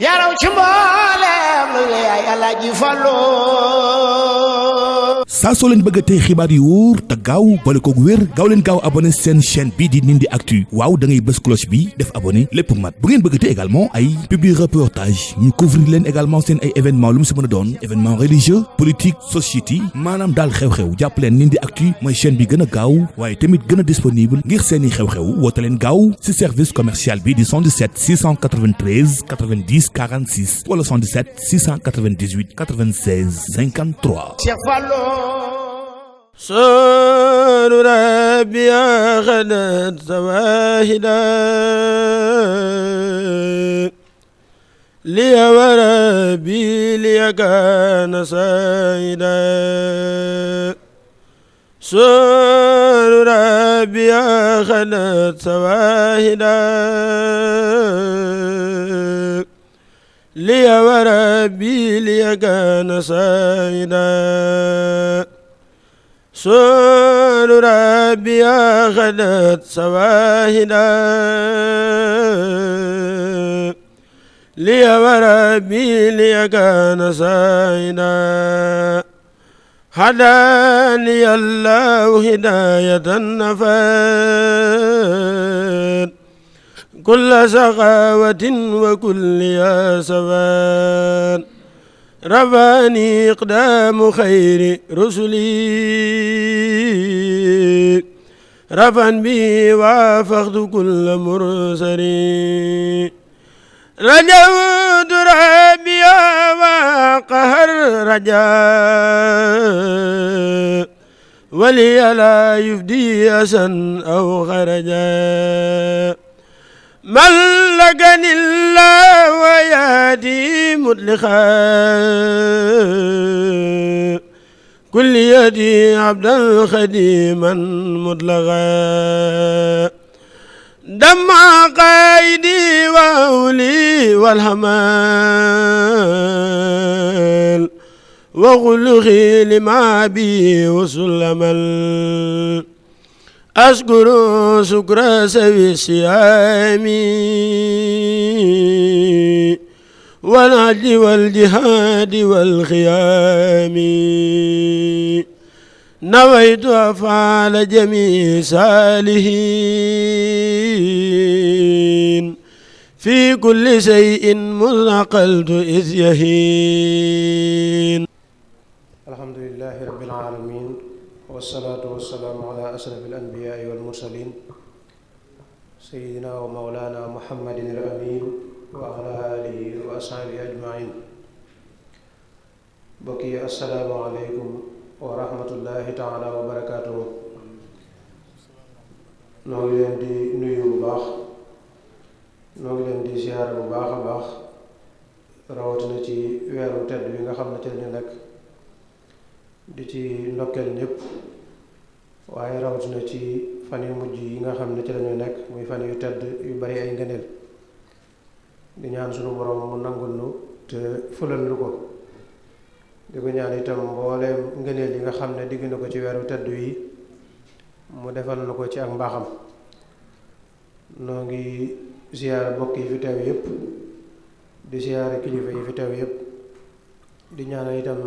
yaraw ci mboolem lu yaay Alaaji Fallu. saa soo leen bëgg a tey xibaar yu wóor te gaaw boole koog wér gaaw leen gaaw abonné seen chaîne bii di Ndindy Actu waaw da ngay bës cloche bi def abonné lépp mat bu ngeen bëgg a tey également ay publi reportage ñu couvrir leen également seen ay événement lu mu si mën a doon événement religieux politique société maanaam daal xew-xew jàpp leen Ndindy Actu mooy chaîne bi gën a gaaw waaye tamit gën a disponible ngir seeni xew-xew woote leen gaaw si service commercial bi di 77 693 90 46 wala 77 698 96 53. Cheikh Fallu. صار ربي أخذت زواهدا لي وربي لي كان سيدا صار ربي أخذت زواهدا لي وربي لي كان سيدا سور ربي أخذت سواهدا لي وربي لي كان سيدا هداني الله هداية نفات كل سخاوة وكل ياسفات رفعني إقدام خير رسلي رفعا بي وافقت كل مرسلي رجوت ربي وقهر رجاء ولي لا يفدي أسا أو خرجا ملكني الله ويادي مطلقا كل يدي عبدا خديما مطلقا دمع قايدي وأولي والهمال وغلغي لما بي وسلم أشكر شكر سوي الصيام والعدل والجهاد والخيام نويت أفعال جميع صالحين في كل شيء منقلت إذ يهين. الحمد لله رب العالمين والصلاة والسلام على أشرف الأنبياء والمرسلين سيدنا ومولانا محمد الأمين وعلى آله وأصحابه أجمعين. بقي السلام عليكم ورحمة الله تعالى وبركاته. noo ngi leen di nuyu bu baax noo ngi leen di siyaare bu baax a baax rawatina ci weeru tedd bi nga xam ne ci lañu nekk di ci ndokkeel ñëpp waaye rawatina ci fan yu mujj yi nga xam ne ci lañu nekk muy fan yu tedd yu bari ay ngëneel di ñaan sunu borom mu nangul nu te fulal lu ko di ko ñaan itam mbooleem ngëneel yi nga xam ne digg na ko ci weeru tedd yi mu defal na ko ci ak mbaaxam. noo ngi siyaare bokk yi fi teew yépp di siyaare kilifa yi fi teew yépp di ñaan itam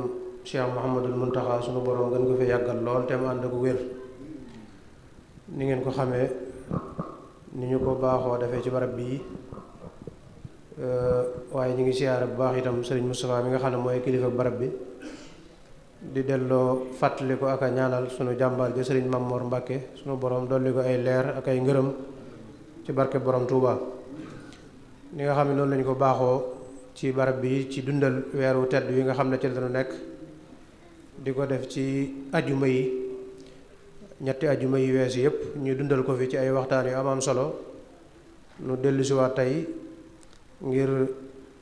Cheikh Mouhamadul Muntaxa sunu borom gën ko fi yàggal lool te mu ànd ak wér ni ngeen ko xamee ni ñu ko baaxoo defee ci barab bii waaye ñu ngi siyaare bu baax itam Serigne Moustapha mi nga xam ne mooy kilifa barab bi di delloo fàttali ko ak a ñaanal sunu jàmbaar ji Serigne Mamor Mbàkke sunu borom dolli ko ay leer ak ay ngërëm ci barke borom Touba. ni nga xam ne noonu lañu ko baaxoo ci barab bi ci dundal weeru tedd yi nga xam ne ci la nekk di ko def ci ajuma yi ñetti ajuma yi weesu yépp ñu dundal ko fi ci ay waxtaan yu am solo nu dellusiwaat tey ngir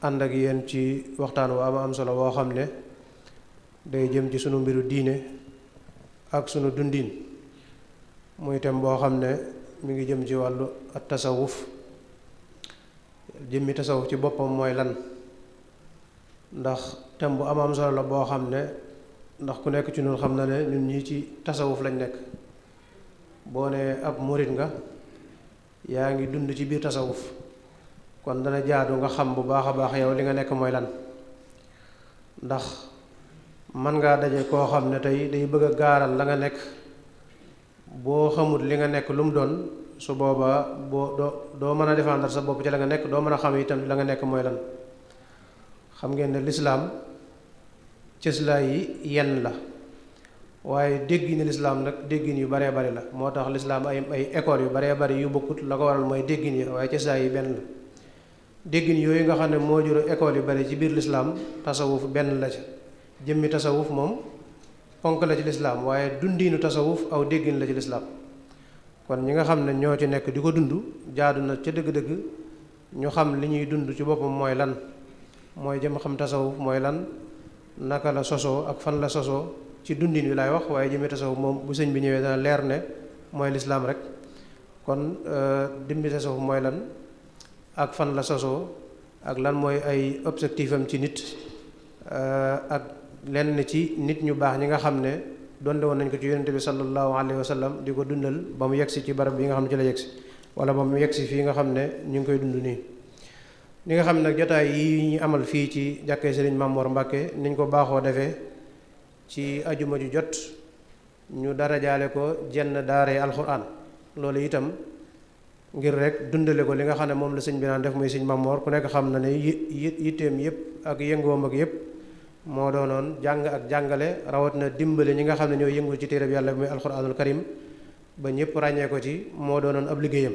ànd ak yéen ci waxtaan wu am solo woo xam ne day jëm ci sunu mbiru diine ak sunu dundin muy tem boo xam ne mi ngi jëm ci wàllu at tasawuf jëmmi tasawuf ci boppam mooy lan ndax tem bu am solo la boo xam ne ndax ku nekk ci ñun xam na ne ñun ñii ci tasawuf lañ nekk boo ne ab murit nga yaa ngi dund ci biir tasawuf kon dana jaadu nga xam bu baax a baax yow li nga nekk mooy lan. ndax mën ngaa daje koo xam ne tey day bëgg a gaaral la nga nekk, boo xamul li nga nekk lu mu doon, su boobaa doo mën a défendre sa bopp ci la nga nekk, doo mën a xam itam la nga nekk mooy lan. xam ngeen ne lislaam cëslaay yi yenn la, waaye déggini lislaam nag déggin yu baree bari la. moo tax lislaam ay école yu baree bari yu bokkut, la ko waral mooy déggin yi, waaye cëslaay yi benn la. déggin yooyu nga xam ne moo juru école yu bari ci biir lislaam, tasawuf benn la ca. jëmmi tasawuf moom ponk la ci lislaam, waaye dundiinu tasawuf aw déggin la ci lislaam. kon ñi nga xam ne ñoo ci nekk di ko dund, jaadu na ca dëgg-dëgg ñu xam li ñuy dund ci boppam mooy lan, mooy jëm xam tasawuf mooy lan, naka la sosoo ak fan la sosoo ci dundin wi laay wax, waaye jëmmi tasawuf moom bu sëñ bi ñëwee dana leer ne mooy lislaam rek. kon dimbi tasawuf mooy lan ak fan la sosoo ak lan mooy ay objectif am ci nit, ak lenn ci nit ñu baax ñi nga xam ne donde woon nañ ko ci yonente bi sallallahu alayhi wa sallam di ko dundal ba mu yegsi ci barab bi nga xam ne ci la yegsi, wala ba mu yegsi fii nga xam ne ñu ngi koy dund nii. li nga xam ne nag jotaay yi ñu amal fii ci jàkkee Sëriñ Mamor Mbàkke niñ ko baaxoo defee ci ajuma ju jot, ñu darajaale ko jenn daaree alxuraan. loolu itam ngir rek dundale ko li nga xam ne moom la sëñ bi naan def muy sëñ Mamor, ku nekk xam na ne yitteem yëpp ak yëngoom ak yëpp moo doonoon jàng ak jàngale, rawat na dimbale ñi nga xam ne ñoo yëngu ci téereb yàlla bi muy alxuraanul karim ba ñëpp ràññee ko ci, moo doonoon ab liggéeyam.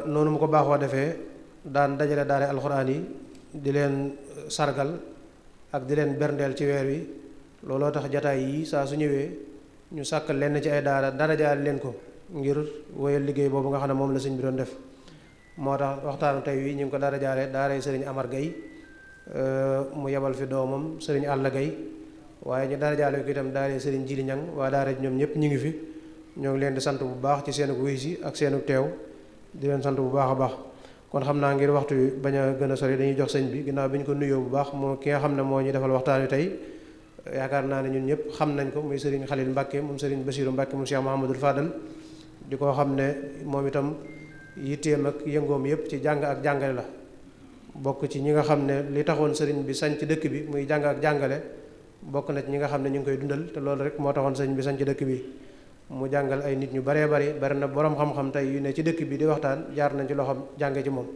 noonu mu ko baaxoo defee daan dajale daare alxuraan yi di leen sargal ak di leen berndeel ci weer wi. looloo tax jataay yi saa su ñëwee ñu sàkkal leen ci ay daara darajaal leen ko ngir woyal liggéey boobu nga xam ne moom la sëñ bi doon def. moo tax waxtaanu tey wi ñu ngi ko darajaale daaray sëriñ Amar Gay, mu yebal fi doomam sëriñ Alla Gay, waaye ñu darajaale ko itam daaray sëriñ Jili Ñang. waa daara ñoom ñëpp ñu ngi fi, ñoo ngi leen di sant bu baax ci seenu wuy si ak seenu teew, di leen sant bu baax a baax. kon xam naa ngir waxtu wi bañ a gën a sori, dañuy jox sëñ bi ginnaaw bi ñu ko nuyoo bu baax, moo ki nga xam ne moo ñu defal waxtaan wi tey. yaakaar naa ne ñun ñëpp xam nañ ko, muy sëriñ Xalil Mbàkke moom sëriñ Basiiru Mbàkke moom Cheikh Mahamadul Fadal, di ko xam ne moom itam yitteem ak yëngoom yëpp ci jàng ak jàngale la. bokk ci ñi nga xam ne li taxoon sëriñ bi sañ ci dëkk bi muy jàng ak jàngale, bokk na ci ñi nga xam ne ñu ngi koy dundal, te loolu rek moo taxoon sëriñ bi sañ ci dëkk bi. mu jàngal ay nit ñu baree bari na borom xam-xam tey yu ne ci dëkk bi di waxtaan jaar nañ ci loxoom jànge ci moom.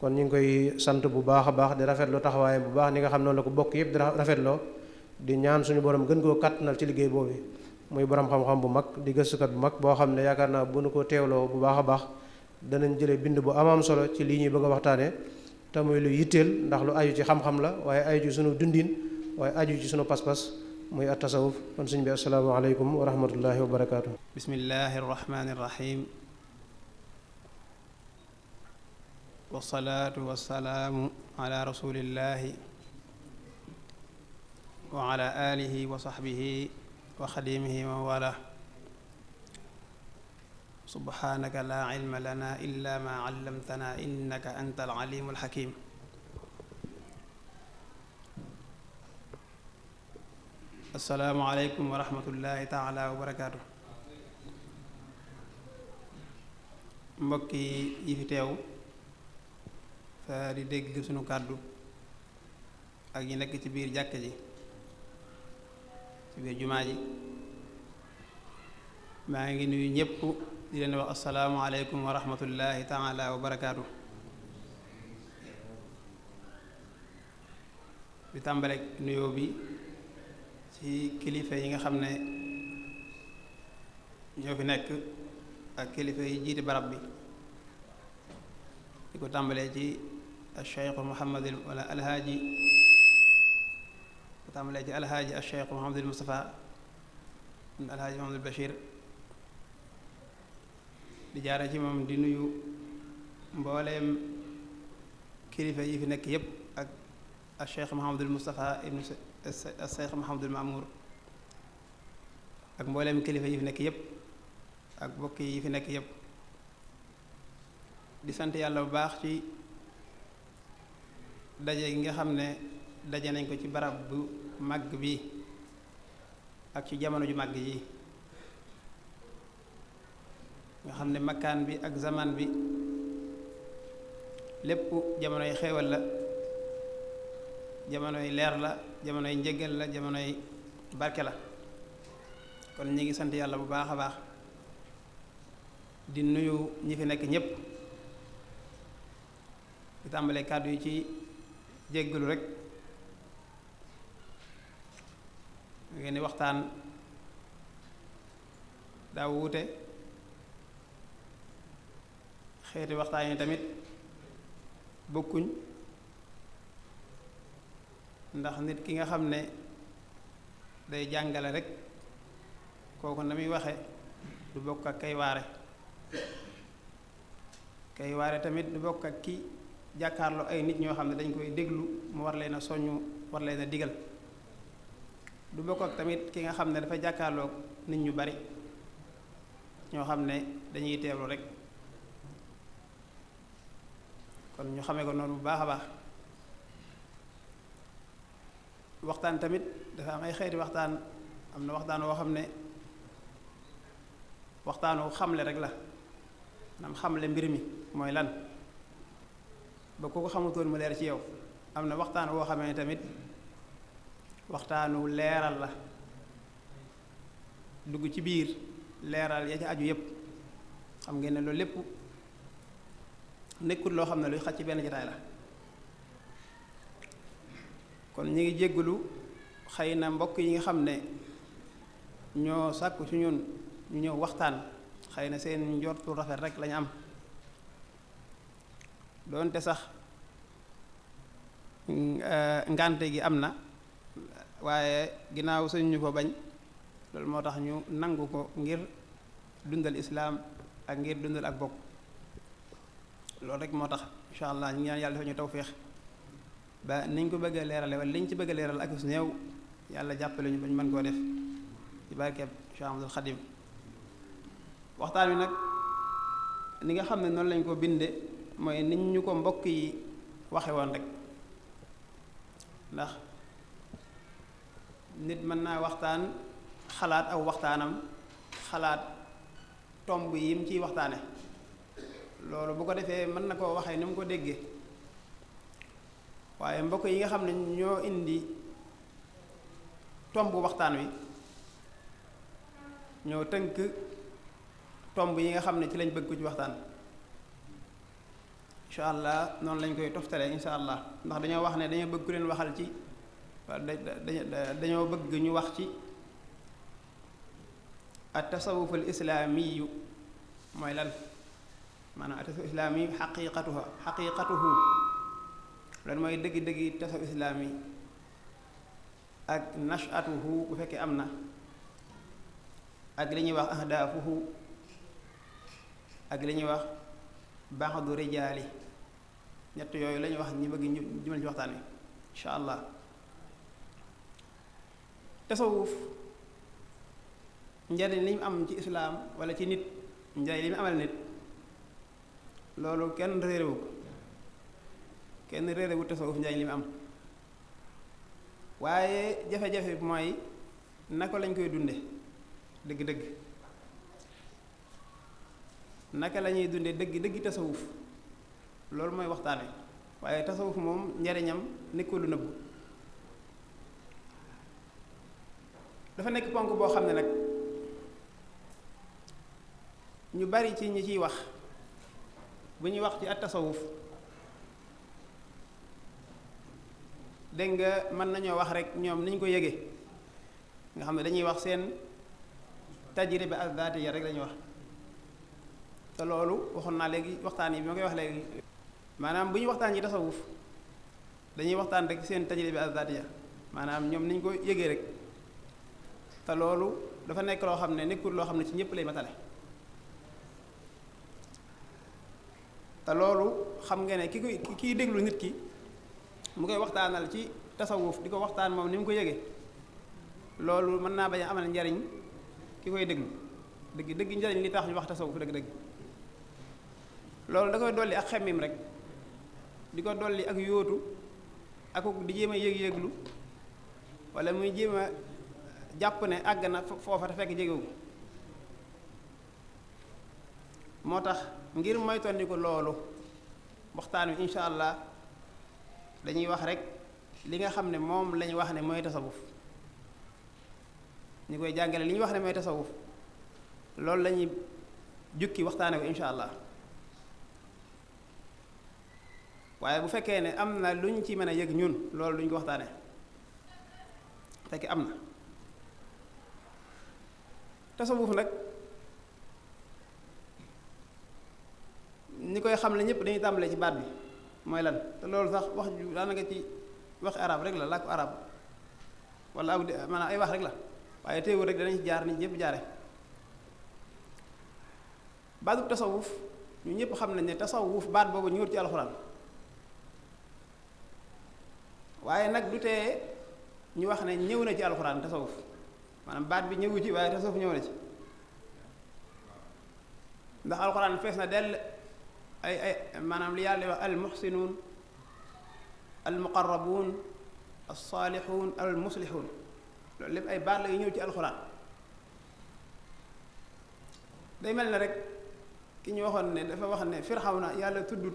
kon ñu ngi koy sant bu baax a baax, di rafetlu taxawaayam bu baax ni nga xam noonu la ko bokk yëpp di rafetloo, di ñaan suñu borom gën koo kàttanal ci liggéey boobu. muy borom xam-xam bu mag di gëstukat bu mag boo xam ne yaakaar naa bu nu ko teewloo bu baax a baax danañ jëlee bind bu am solo ci lii ñuy bëgg a waxtaanee, te muy lu yitteel ndax lu aju ci xam-xam la, waaye aju ci sunu dundin, waaye aju ci sunu pas-pas muy at tasawuf. kon sëñ bi assalaamu aleykum wa rahmatullahi wa barakaatu. bismillahi rahmaani rahim, wasalaatu wasalaamu ala rasulillahi wa ala alihi wa sahbihi wa xadimihi wa wala. subhanaka la ilma lana illa ma allamtana innaka anta alalimu alxakim. assalaamu aleykum wa rahmatullahi taala wa barakaatu. mbokki yi fi teew di dégg sunu kàddu ak ñi nekk ci biir jàkk ji, ci biir jumaa ji, maa ngi nuyu ñépp di leen wax assalaamu aleykum wa rahmatullahi taala wa barakaatu. di tàmbaleek nuyoo bi ci kilifa yi nga xam ne ñoo fi nekk ak kilifa yi jiite barab bi, di ko tàmbalee ci Cheikh Muhammadul wala alhaaji, ko tàmbalee ci alhaaji Cheikh Muhammadul Mustafa alhaaji Muhammadul Bachir, di jaare ci moom di nuyu mbooleem kilifa yi fi nekk yépp ak Cheikh Muhammadul Mustafa ibnu Cheikh Muhammadul Mamour, ak mbooleem kilifa yi fi nekk yépp ak bokk yi fi nekk yépp. di sant yàlla bu baax ci daje gi nga xam ne daje nañ ko ci barab bu màgg bi ak ci jamono ju màgg yi nga xam ne makkaan bi ak zaman bi lépp jamonoy xéewal la, jamonoy leer la, jamonoy njëggal la, jamonoy barke la. kon ñi ngi sant yàlla bu baax a baax di nuyu ñi fi nekk ñépp di tàmbalee kàddu yi ci jéggalu rek. ngeen di waxtaan daa wuute, xeeti waxtaan yi tamit bokkuñ, ndax nit ki nga xam ne day jàngale rek kooku na muy waxe du bokk ak kay waare. kay waare tamit du bokk ak ki jàkkaarloo ay nit ñoo xam ne dañ koy déglu mu war leen a soññu, war leen a digal. du bokk ak tamit ki nga xam ne dafa jàkkaarloog nit ñu bari ñoo xam ne dañuy teewlu rek. kon ñu xamee ko noonu bu baax a baax. waxtaan tamit dafa am ay xeeti waxtaan. am na waxtaan woo xam ne waxtaanu xamle rek la, maanaam xamle mbir mi mooy lan ba ku ko xamutoon mu leer ci yow. am na waxtaan woo xamee tamit waxtaanu leeral la, dugg ci biir leeral ya ca aju yépp. xam ngeen ne loolu lépp nekkul loo xam ne luy xaj ci benn jotaay la. kon ñu ngi jéggulu xëy na mbokk yi nga xam ne ñoo sàkku ci ñun ñu ñëw waxtaan, xëy na seen njortu rafet rek lañu am, doonte sax ngànte gi am na, waaye ginnaaw suñ ñu ko bañ, loolu moo tax ñu nangu ko ngir dundal islaam ak ngir dundal ak bokk. loolu rek moo tax incha allah ñu ñaan yàlla dafa ñu tawféex ba niñ ko bëgg a leerale wala liñ ci bëgg a leeral ak su néew yàlla jàppale ñu ba ñu mën koo def ci barkeeb Cheikh Ahmadul Xadim. waxtaan wi nag ni nga xam ne noonu lañ ko binde mooy nit ñu ko mbokk yi waxe woon rek, ndax nit mën naa waxtaan xalaat aw waxtaanam, xalaat tomb yi mu ciy waxtaane. loolu bu ko defee mën na koo waxee ni mu ko déggee, waaye mbokk yi nga xam ne ñoo indi tomb waxtaan wi ñoo tënk tomb yi nga xam ne ci lañ bëgg ko ci waxtaan. incha allah noonu lañ koy toftalee incha allah, ndax dañoo wax ne dañoo bëgg ku leen waxal ci dañoo bëgg ñu wax ci at tasawuf al islaamiyu mooy lan. maanaam tasawuf islaami xaqiqatuhu loolu mooy dëggi-dëggi tasawuf islaami ak nashatuhu bu fekkee am na, ak li ñuy wax ahdaafuhu, ak li ñuy wax ba'du rijaali. ñett yooyu la ñuy wax ñi bëgg ñu jëmal ci waxtaan wi incha allah. tasawuf njariñ li mu am ci islaam wala ci nit, njariñ li mu amal nit, loolu kenn réerewu ko, kenn réerewu tasawuf njariñ li mu am. waaye jafe-jafe bi mooy naka lañ koy dunde dëgg-dëgg, naka la ñuy dunde dëgg-dëgg tasawuf, loolu mooy waxtaane. waaye tasawuf moom njariñam nekkul lu nëbbu. dafa nekk ponk boo xam ne nag ñu bari ci ñi ciy wax bu ñuy wax ci at tasawuf dégg nga mën nañoo wax rek ñoom ni ñu ko yëgee, nga xam ne dañuy wax seen tajriba az-zaatiyya rek lañuy wax. te loolu waxoon naa léegi waxtaan yi bi ma koy wax léegi, maanaam bu ñuy waxtaan ci tasawuf dañuy waxtaan rek seen tajriba az-zaatiyya, maanaam ñoom ni ñu ko yëgee rek. te loolu dafa nekk loo xam ne nekkul loo xam ne ci ñëpp lay matale. te loolu xam nga ne kiy déglu nit ki mu koy waxtaanal ci tasawuf di ko waxtaan moom ni mu ko yëgee, loolu mën naa bañ a amal njariñ ki koy déglu dëgg njariñ li tax ñu wax tasawuf dëgg-dëgg. loolu da koy dolli ak xemmim rek, di ko dolli ak yóotu ak di jéem a yëg-yëglu, wala muy jéem a jàpp ne àgg na foofa te fekk jegewu. moo tax ngir moytandiku loolu waxtaan wi incha allah dañuy wax rek li nga xam ne moom lañu wax ne mooy tasawuf ñi koy jàngale li ñu wax ne mooy tasawuf loolu la ñuy jukki waxtaane ko incha allah waaye bu fekkee ne am na lu ñu ci mën a yëg ñun loolu duñ ko waxtaane fekkee am na tasawuf nag ñi koy xam ne ñëpp dañuy tàmbalee ci baat bi mooy lan te loolu sax wax ju daanaka ci waxi arab rek la làkku arab wala aw maanaam ay wax rek la waaye teewul rek danañ ci jaar ni ñëpp jaare baatub tasawuf ñu ñëpp xam nañ ne tasawuf baat boobu ñëwut ci alxuraan waaye nag du tee ñu wax ne ñëw na ci alxuraan tasawuf maanaam baat bi ñëwu ci waaye tasawuf ñëw na ci ndax alxuraan fees na dell ay maanaam li yàlla wax al muhsinuun al muqarrabuun al saalixuun al muslixuun loolu lépp ay baat la yu ñëw ci alxuraan day mel ne rek ki ñu waxoon ne dafa wax ne Firawna yàlla tuddut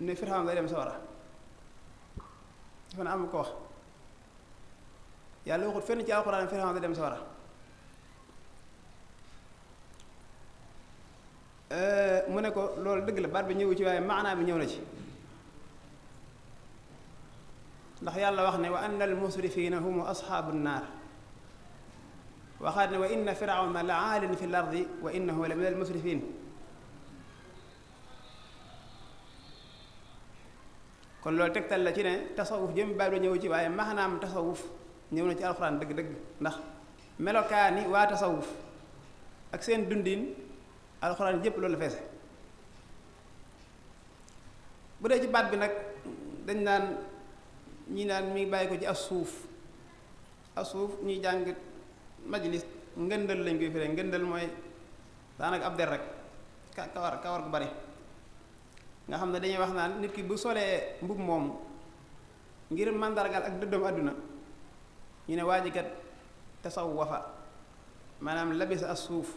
ne Firawna day dem sawara dafa ne am ko wax yàlla waxut fenn ci alxuraan Firawna day dem sawara mu ne ko loolu dëgg la baat bi ñëwu ci waaye maanaa bi ñëw na ci ndax yàlla wax ne wa anna al musrifina hum ashaabu nnaar waxaat ne wa inna firawna la aalin fi l ardi wa innahu la min al musrifin kon loolu tegtal la ci ne tasawuf jëm baat bi ñëw ci waaye maanaam tasawuf ñëw na ci alxuraan dëgg-dëgg ndax melokaani waa tasawuf ak seen dundin alxuraan jëpp loolu la feese bu dee ci baat bi nag dañ naan ñi naan mi ngi bàyyi ko ci as suuf ñuy jàng majlis ngëndal lañ koy firee ngëndal mooy daanaka ab der rek kawar gu bari nga xam ne dañuy wax naan nit ki bu solee mbub moom ngir màndargal ak dëddam àdduna ñu ne waajikat tasawwafa maanaam labisa as suuf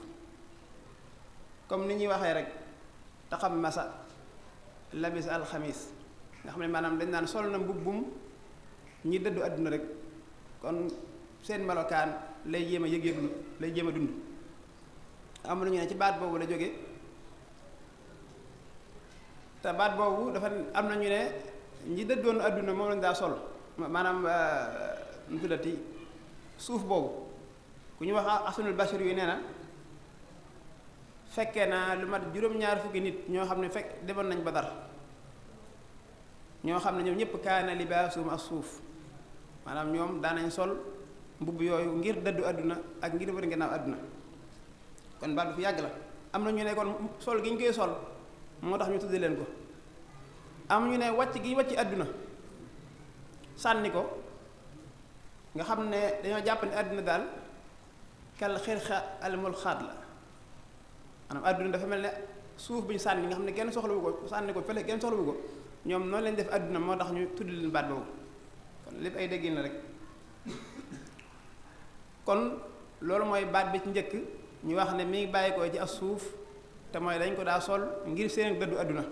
comme ni ñuy waxee rek taxam masa labisa alxamis nga xam ne maanaam dañ naan sol na mbubbum ñi dëddu àdduna rek kon seen melokaan lay jéem a yëg-yëglu lay jéem a dund am na ñu ne ci baat boobu la jóge te baat boobu dafa am na ñu ne ñi dëddoon àdduna moom lañ daa sol maanaam mu tuddati suuf boobu ku ñu wax asunul bashir yu nee na fekkee naa lu mat juróom-ñaar fukki nit ñoo xam ne fekk demoon nañ Badar ñoo xam ne ñoom ñëpp kaana libaasum as suuf maanaam ñoom daanañ sol mbubb yooyu ngir dëddu àdduna ak ngir wër gannaaw àdduna kon baat bu fi yàgg la am na ñu ne kon sol gi ñu koy sol moo tax ñu tudde leen ko am ñu ne wàcc gi wàcc àdduna sànni ko nga xam ne dañoo jàpp ne àdduna daal kal xirxa almul xaat la maanaam àdduna dafa mel ne suuf bu ñu sànni nga xam ne kenn soxlawu ko sànni ko fële kenn soxlawu ko ñoom noonu lañ def àdduna moo tax ñu tudd leen baat boobu kon lépp ay déggin la rek kon loolu mooy baat bi ci njëkk ñu wax ne mi ngi bàyyi ko ci as suuf te mooy dañ ko daa sol ngir seen dëddu àdduna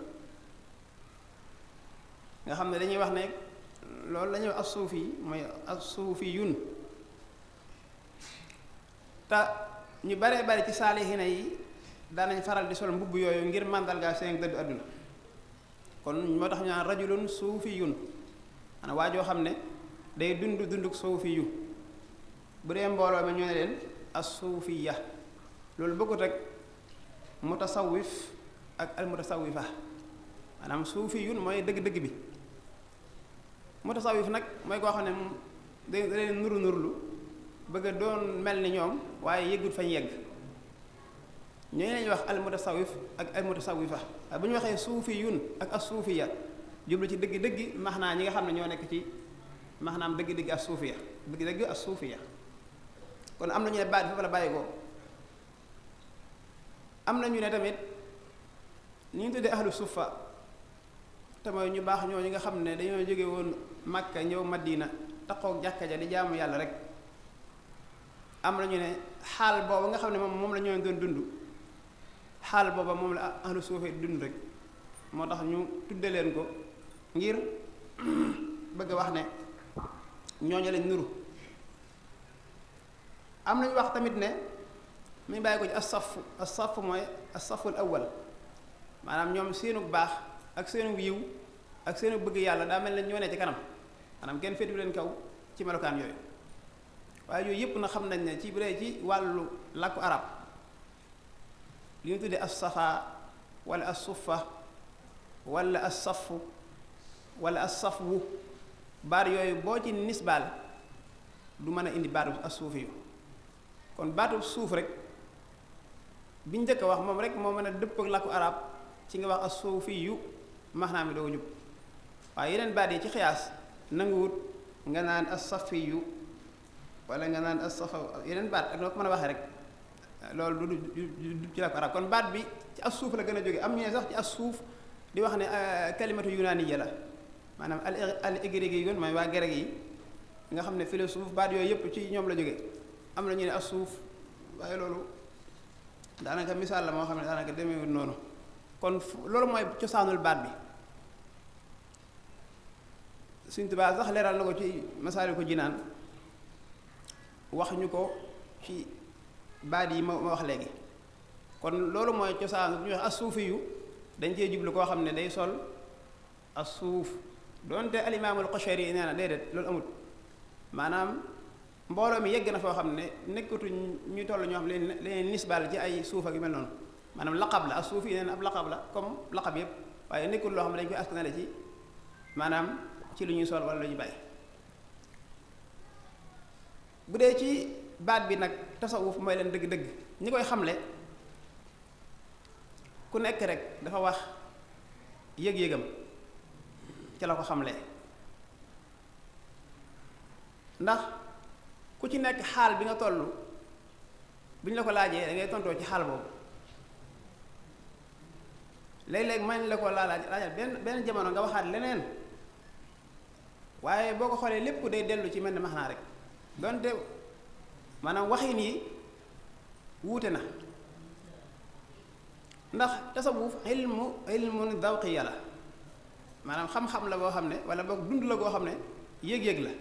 nga xam ne dañuy wax ne loolu la ñuy wax as suuf yi mooy as suufi yun te ñu baree bari ci saalihina yi daanañ faral di sol mbubb yooyu ngir màndargaal seen dëddu àdduna kon moo tax ñu naan rajulun suufiyun maanaam waa joo xam ne day dunduk suufiyu bu dee mbooloo mi ñu ne leen as suufiya loolu bëggut rek mutasawif ak al mutasawifa maanaam suufiyun mooy dëgg-dëgg bi mutasawif nag mooy koo xam ne da leen nurulu bëgg a doon mel ni ñoom waaye yëggut fañ yegg ñooñu lañuy wax al mutasawif ak al mutasawifa waaye bu ñu waxee suufiyun ak as suufiya jublu ci dëgg-dëgg maxnaa ñi nga xam ne ñoo nekk ci maxnaam dëgg-dëgg as suufiya dëgg-dëgg as suufiya kon am na ñu ne baat foofu la bàyyi ko am na ñu ne tamit ni ñu tuddee ahlu suffa te mooy ñu baax ñoo ñi nga xam ne dañoo jóge woon Makka ñëw Madina taxoog jàkka ja di jaamu yàlla rek am na ñu ne xaal booba nga xam ne moom la ñoo doon dund xaal booba moom la ahlu suufa dund rek moo tax ñu tudde leen ko ngir bëgg a wax ne ñooñu lañ nuru. am nañu wax tamit ne mu bàyyi ko ci as-saf mooy as-saful awwal maanaam ñoom seenu baax ak seenu yiw ak seenu bëgg yàlla daa mel ne ñoo ne ci kanam maanaam kenn féetu leen kaw ci melokaan yooyu. waaye yooyu yëpp na xam nañ ne ci bu dee ci wàllu làkku arab li ñu tuddee as-safa wala as-suffa wala as-safu wala as-safwu baat yooyu boo ci nisbaal du mën a indi baatu as-suufi yu kon baatu suuf rek bi njëkk a wax moom rek moo mën a dëpp ak làkku arab ci nga wax as-suufi yu maanaam mi doo jub waaye yeneen baat yi ci xiyaas nanguwut nga naan as-safi yu wala nga naan as-safa yeneen baat ak noo ko mën a waxee rek loolu du ci làkku arab kon baat bi ci as-suuf la gën a jóge am ñu ne sax ci as-suuf di wax ne kalimatu yunaaniya la maanaam al égrégé yi mooy waa grec yi nga xam ne philosophe baat yooyu yëpp ci ñoom la jóge am na ñu ne as-suuf waaye loolu daanaka misaal la moo xam ne daanaka demeewul noonu kon loolu mooy cosaanul baat bi Sëriñ Tuubaa sax leeral na ko ci Masaalikul Jinaan wax ñu ko ci baat yi ma wax léegi kon loolu mooy cosaan bu ñuy wax as-suufi yu dañ cee jublu koo xam ne day sol as-suuf doonte al-Imaamul Qushayri nee na déedéet loolu amut maanaam mbooloo mi yegg na foo xam ne nekkatuñ ñu toll ñoo xam ne leen nisbal ci ay suuf ak yu mel noonu maanaam laqab la as-suufi nee na ab laqab la comme laqab yëpp waaye nekkul loo xam ne dañ koy askanale ci maanaam ci lu ñuy sol wala lu ñuy bàyyi. bu dee ci baat bi nag tasawuf mooy leen dëgg-dëgg ñi koy xamle ku nekk rek dafa wax yëg-yëgam ci la ko xamle ndax ku ci nekk xaal bi nga toll bu ñu la ko laajee da ngay tontoo ci xaal boobu léeg-léeg man la ko laajal benn jamono nga waxaat leneen waaye boo ko xoolee lépp day dellu ci mel ne maxnaa rek donte maanaam waxin yi wuute na ndax tasawuf ilmun zawqiya la maanaam xam-xam la boo xam ne wala boog dund la goo xam ne yëg-yëg la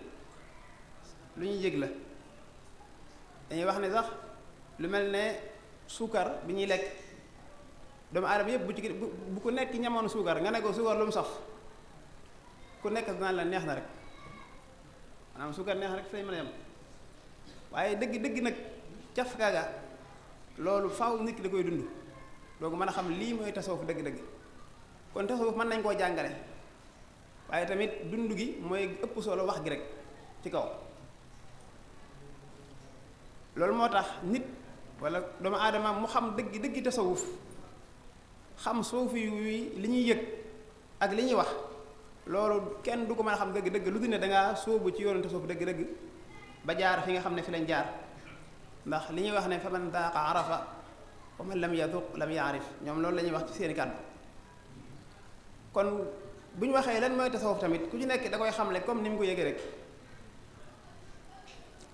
lu ñuy yëg la dañuy wax ne sax lu mel ne suukar bi ñuy lekk doomu aadama yëpp bu ku nekk ñamoon suukar nga ne ko suukar lu mu saf ku nekk dinaan la neex na rek maanaam suukar neex rek fay mën a yem waaye dëgg nag caf kaaga loolu faaw nit ki da koy dund doogu mën a xam lii mooy tasawuf dëgg-dëgg kon tasawuf mën nañ koo jàngale waaye tamit dund gi mooy ëpp solo wax gi rek ci kaw loolu moo tax nit wala doomu aadama mu xam dëgg tasawuf xam suufi yi li ñuy yëg ak li ñuy wax loolu kenn du ko mën a xam dëgg-dëgg lu dul ne dangaa sóobu ci yoonu tasawuf dëgg-dëgg ba jaar fi nga xam ne fi lañ jaar ndax li ñuy wax ne fa man daaqa arafa wa man lam yaduq lam yaarif ñoom loolu la ñuy wax ci seeni kàddu kon bu ñu waxee lan mooy tasawuf tamit ku ci nekk da koy xamle comme ni mu ko yëgee rek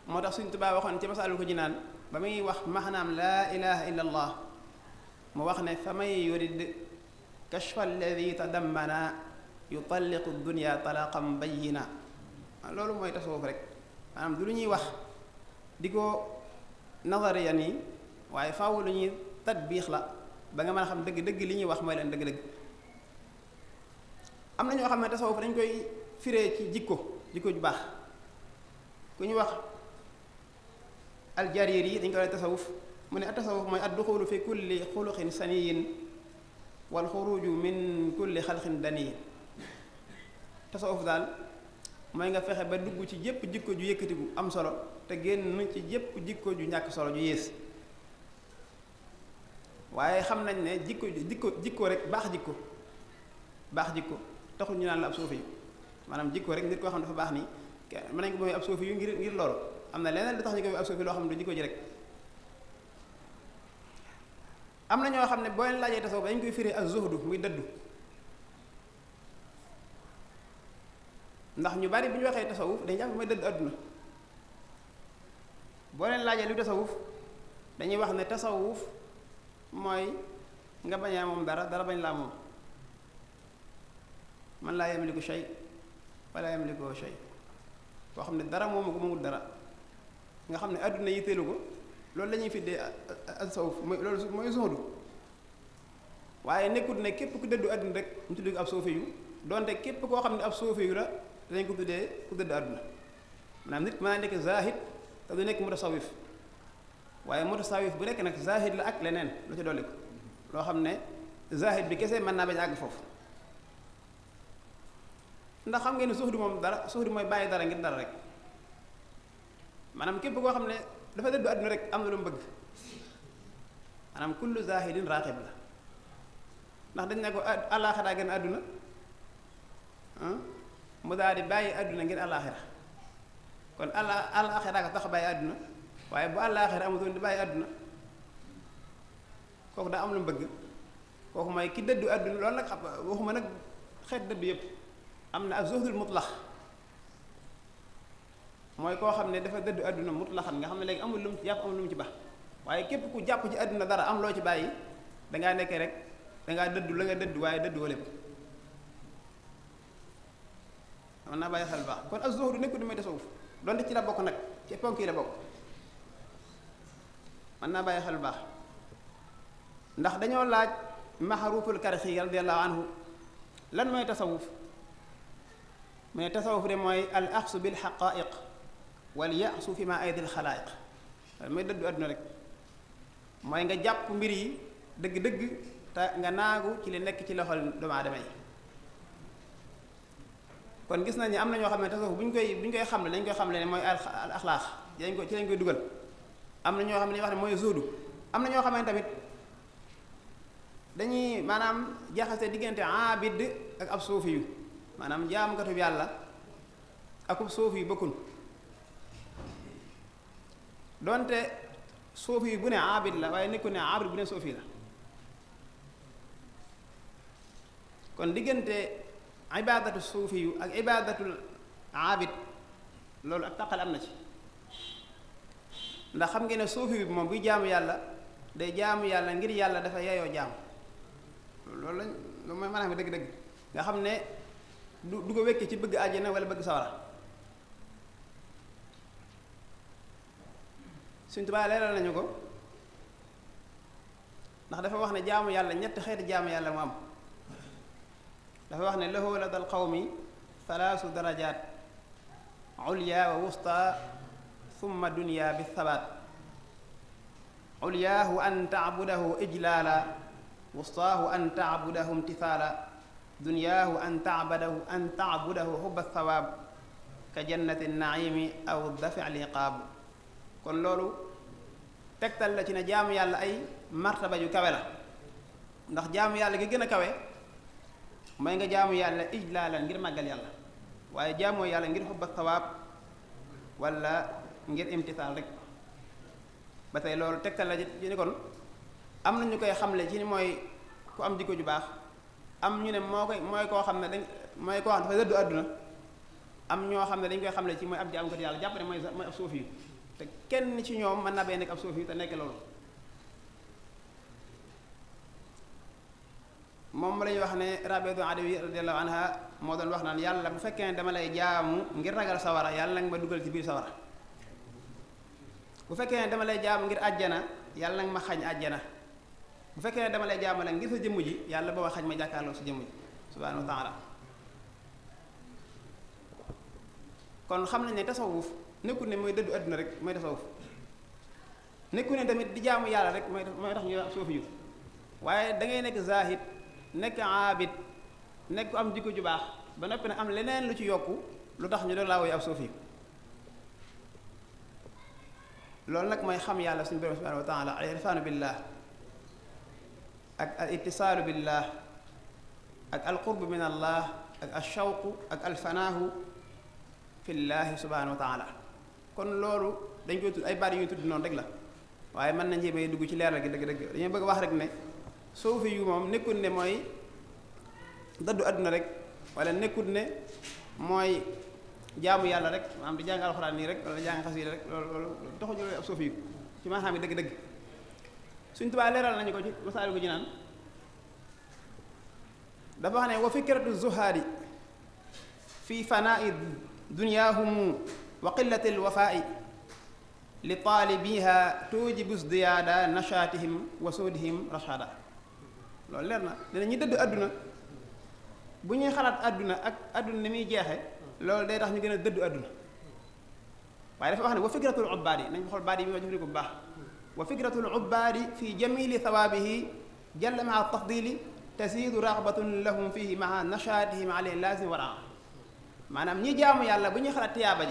moo tax Sëriñ Tuubaa waxoon ci Masaalikul Jinaan ba muy wax maanaam laa ilaha illa allah mu wax ne fa may yurid kashfa alladi tadammana yutalliqu dunya talaqan bayyina loolu mooy tasawuf rek maanaam du lu ñuy wax di ko nazariya nii waaye faaw lu ñuy tatbiix la ba nga mën a xam dëgg-dëgg li ñuy wax mooy leen dëgg-dëgg am na ñoo xam ne tasawuf dañ koy firee ci jikko ju baax ku ñu wax aljarir yi dañ koy tasawuf mu ne at-tasawuf mooy ad-duxulu fi kulli xuluqin saniyin wal xuruju min kulli xalqin daniyin tasawuf daal mooy nga fexe ba dugg ci jépp jikko ju yëkkatiku am solo te génn ci jépp jikko ju ñàkk solo ju yées waaye xam nañ ne jikko rek baax jikko taxul ñu naan la ab suufi yu maanaam jikko rek nit koo xam ne dafa baax nii mën nañ ko mooy ab suufi yu ngir loolu am na leneen lu tax ñu koy ab suufi loo xam ne du jikko ji rek am na ñoo xam ne boo leen laajee tasawuf dañ koy firi ak zuhdu muy dëddu ndax ñu bari bu ñu waxee tasawuf dañuy jàpp mooy dëddu àdduna boo leen laajee lu tasawuf dañuy wax ne tasawuf mooy nga bañaa moom dara bañ laa moom man laa yamliku shay wala yamliku shay koo xam ne dara moomu ko moomul dara nga xam ne àdduna yitteelu ko loolu la ñuy fiddee tasawuf loolu mooy zuhdu waaye nekkut ne képp ku dëddu àdduna rek ñu tuddee ko ab suufi yu donte képp koo xam ne ab suufi yu la dañ ko tuddee ku dëddu àdduna maanaam nit mën naa nekk zahid te du nekk mutasawif waaye mutasawif bu nekk nag zahid la ak leneen lu ci dolli ko loo xam ne zahid bi kese mën naa bañ àgg foofu ndax xam ngeen ne suuxdi moom dara suuxdi mooy bàyyi dara ngir dara rek maanaam képp koo xam ne dafa dëddu àdduna rek am na lu mu bëgg maanaam kullu zahidin raqib la ndax dañ ne ko àllaaxira gën àdduna mu daal di bàyyi àdduna ngir àllaaxira kon àllaaxira ko tax bàyyi àdduna waaye bu àllaaxira amutoon di bàyyi àdduna kooku daa am lu mu bëgg kooku mooy ki dëddu àdduna loolu nag xam waxuma nag xeet dëddu yépp am na ak zuhdul mutlax mooy koo xam ne dafa dëddu àdduna mutlaxan nga xam ne léegi amul lu mu ci jàpp amul lu mu ci bax waaye képp ku jàpp ci àdduna dara am loo ci bàyyi dangaa nekkee rek dangaa dëddu la nga dëddu waaye dëddu wala mën naa bàyyi xel baax kon ak zuhdu nekkul di may tasawuf donte ci la bokk nag ci ponk yi la bokk mën naa bàyyi xel baax ndax dañoo laaj Maxaruful Karxi radiyallahu anhu lan mooy tasawuf mu ne tasawuf de mooy al axsu bil xaqaiq wal yaxsu fi ma aydil xalaayiq mooy dëddu àdduna rek mooy nga jàpp mbir yi dëgg-dëgg te nga naagu ci li nekk ci loxol doomu aadama yi kon gis nañ ni am na ñoo xam ne tasawuf bu ñu koy xamle dañ koy xamle ne mooy al axlaax ci lañ koy dugal am na ñoo xam ne dañuy wax ne mooy zuhdu am na ñoo xam ne tamit dañuy maanaam jaxase diggante abid ak ab suufi yu maanaam jaamukatu yàlla akub suufi yu bokkun donte suufi yu bu ne abid la waaye nekkul ne abid bu ne suufi la kon diggante ibadatu suufi yu ak ibadatul abid loolu ak taqal am na ci ndax xam ngeen ne suufi bi moom buy jaamu yàlla day jaamu yàlla ngir yàlla dafa yeyoo jaamu loolu mooy maanaam dëgg-dëgg nga xam ne du ko wékkee ci bëgg àjjana wala bëgg sawara Sëñ Tuubaa leeral nañu ko ndax dafa wax ne jaamu yàlla ñetti xeeti jaamu yàlla mu am dafa wax ne lahu ladal qawmi thalaasu darajaat ulya wa wusta thumma dunya bi thabaat ulyaahu an taabudahu ijlaala wustaahu an taabudahu imtithaala dunyaahu an taabudahu hubba thawaab ka jannati naimi aw dafi liqaab kon loolu tegtal la ci ne jaamu yàlla ay martaba yu kawe la ndax jaamu yàlla gi gën a kawe mooy nga jaamu yàlla ijlaalan ngir màggal yàlla waaye jaamoo yàlla ngir hubba thawaab wala ngir imtithaal rek ba tey loolu tegtal la ci ni kon am na ñu koy xamle ci ni mooy ku am jikko ju baax am ñu ne mooy koo xam ne mooy koo xam dafa dëddu àdduna am ñoo xam ne dañ koy xamle ci mooy ab jaamkat yàlla jàpp ne mooy ab suufi yu te kenn ci ñoom mën na bay nekk ab suufi yu te nekk loolu moom la ñuy wax ne Rabiatu Adawi radiyallahu anha moo doon wax naan yàlla bu fekkee ne dama lay jaamu ngir ragal sawara yàlla nga ma dugal ci biir sawara bu fekkee ne dama lay jaamu ngir àjjana yàlla nga ma xañ àjjana bu fekkee ne dama lay jaamu nag ngir sa jëmm ji yàlla booba xañ ma jàkkaarloo sa jëmm ji subhaanahu wa taala kon xam nañ ne tasawuf nekkul ne mooy dëddu àdduna rek mooy tasawuf nekkul ne tamit di jaamu yàlla rek mooy tax ñu wax suufi yu waaye da ngay nekk zahid nekk aabid nekk am jikko ju baax ba noppi nag am leneen lu ci yokku lu tax ñu doon laa woy ab suufi yu loolu nag mooy xam yàlla suñu borom subhanahu wa taala al irfaanu billah ak al ittisaalu billah ak al qurb min allah ak al shawqu ak al fanaahu fillahi subhanahu wa taala kon loolu dañ koy tudd ay baat yu ñu tudd noonu rek la waaye mën nañ jéemee dugg ci leeral gi dëgg-dëgg dañoo bëgg wax rek ne suufi yu moom nekkul ne mooy dëddu àdduna rek wala nekkul ne mooy jaamu yàlla rek maanaam di jàng alxuraan nii rek wala jàng xasida rek loolu taxuñu loolu ab suufi yu ci maanaam yi dëgg-dëgg Sëñ Tuubaa leeral nañu ko ci Masaalikul Jinaan dafa wax ne wa fikratu zuhaadi fi fanaa'i dunyaahum wa qillati alwafaa'i li taalibiha tujibu zdiyaada nashaatihim wa suudihim rashaada. loolu leer na dina ñu dëdd àdduna bu ñuy xalaat àdduna ak àdduna ni muy jeexe loolu day tax ñu gën a dëdd àdduna. waaye dafa wax ne wa fikratul ubbaadi nañ xool baat yi bi ma jëfandikoo bu baax wa fikratul ubbaadi fi jamili thawaabihi jalla maa tafdili tasiidu raxbatun lahum fihi maa nashaatihim alayhi laazim wara. maanaam ñi jaamu yàlla bu ñuy xalaat tiyaaba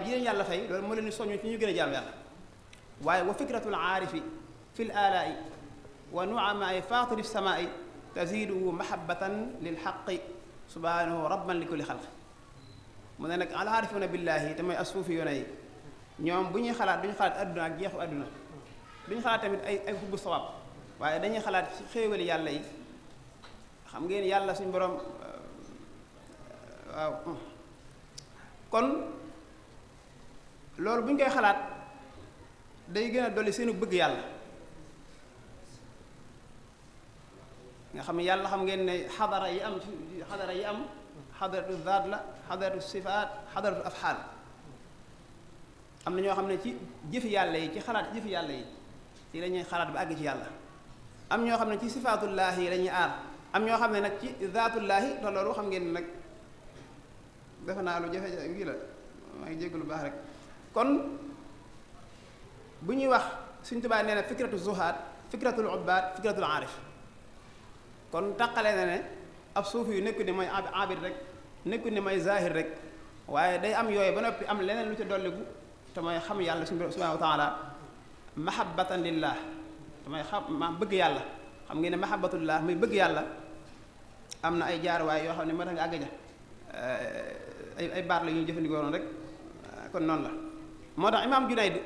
ji leen yàlla fay loolu moo leen di soññu ci ñu gën a jaamu yàlla. waaye wa fikratul aarifi fi l aalaai wa nuamaai faatiri samaai taziiduhu mahabbatan lil xaqi subhanahu rabban li kulli xalq. mu ne nag al aarifuuna billaahi te mooy asuufi yoona yi ñoom bu ñuy xalaat duñu xalaat adduna ak jeexu adduna duñu xalaat tamit ay xubbu sawaab waaye dañuy xalaat ci xéewali yàlla yi. xam ngeen yàlla suñ borom waaw kon loolu bu ñu koy xalaat day gën a dolli seenu bëgg yàlla nga xam ne yàlla xam ngeen ne xadara yi am xadaratu zaat la xadaratu sifaat xadaratu afxaal. am na ñoo xam ne ci jëfi yàlla yi ci xalaat jëfi yàlla yi ci la ñuy xalaat ba àgg ci yàlla. am ñoo xam ne ci sifaatullaahi yi la ñuy aar. am ñoo xam ne nag ci zaatullaahi te loolu xam ngeen nag defe naa lu jafe-jafe gi la maa ngi jégg lu baax rek. kon bu ñuy wax Sëñ Tuubaa nee na fikratu zuhaad fikratul ubbaad fikratul aarif. kon taqale na ne ab suufi yu nekku ne mooy abid rek nekku ne mooy zahir rek waaye day am yooyu ba noppi am leneen lu ci dolligu te mooy xam yàlla subhaanahu wa taala mahabbatan lillah te mooy xam ma bëgg yàlla. xam ngeen ne mahabbatullah muy bëgg yàlla am na ay jaarwaay yoo xam ne moo tax nga àgg ja ay baat la ñuy jëfandikoo noonu rek kon noonu la. moo tax imaam Junayd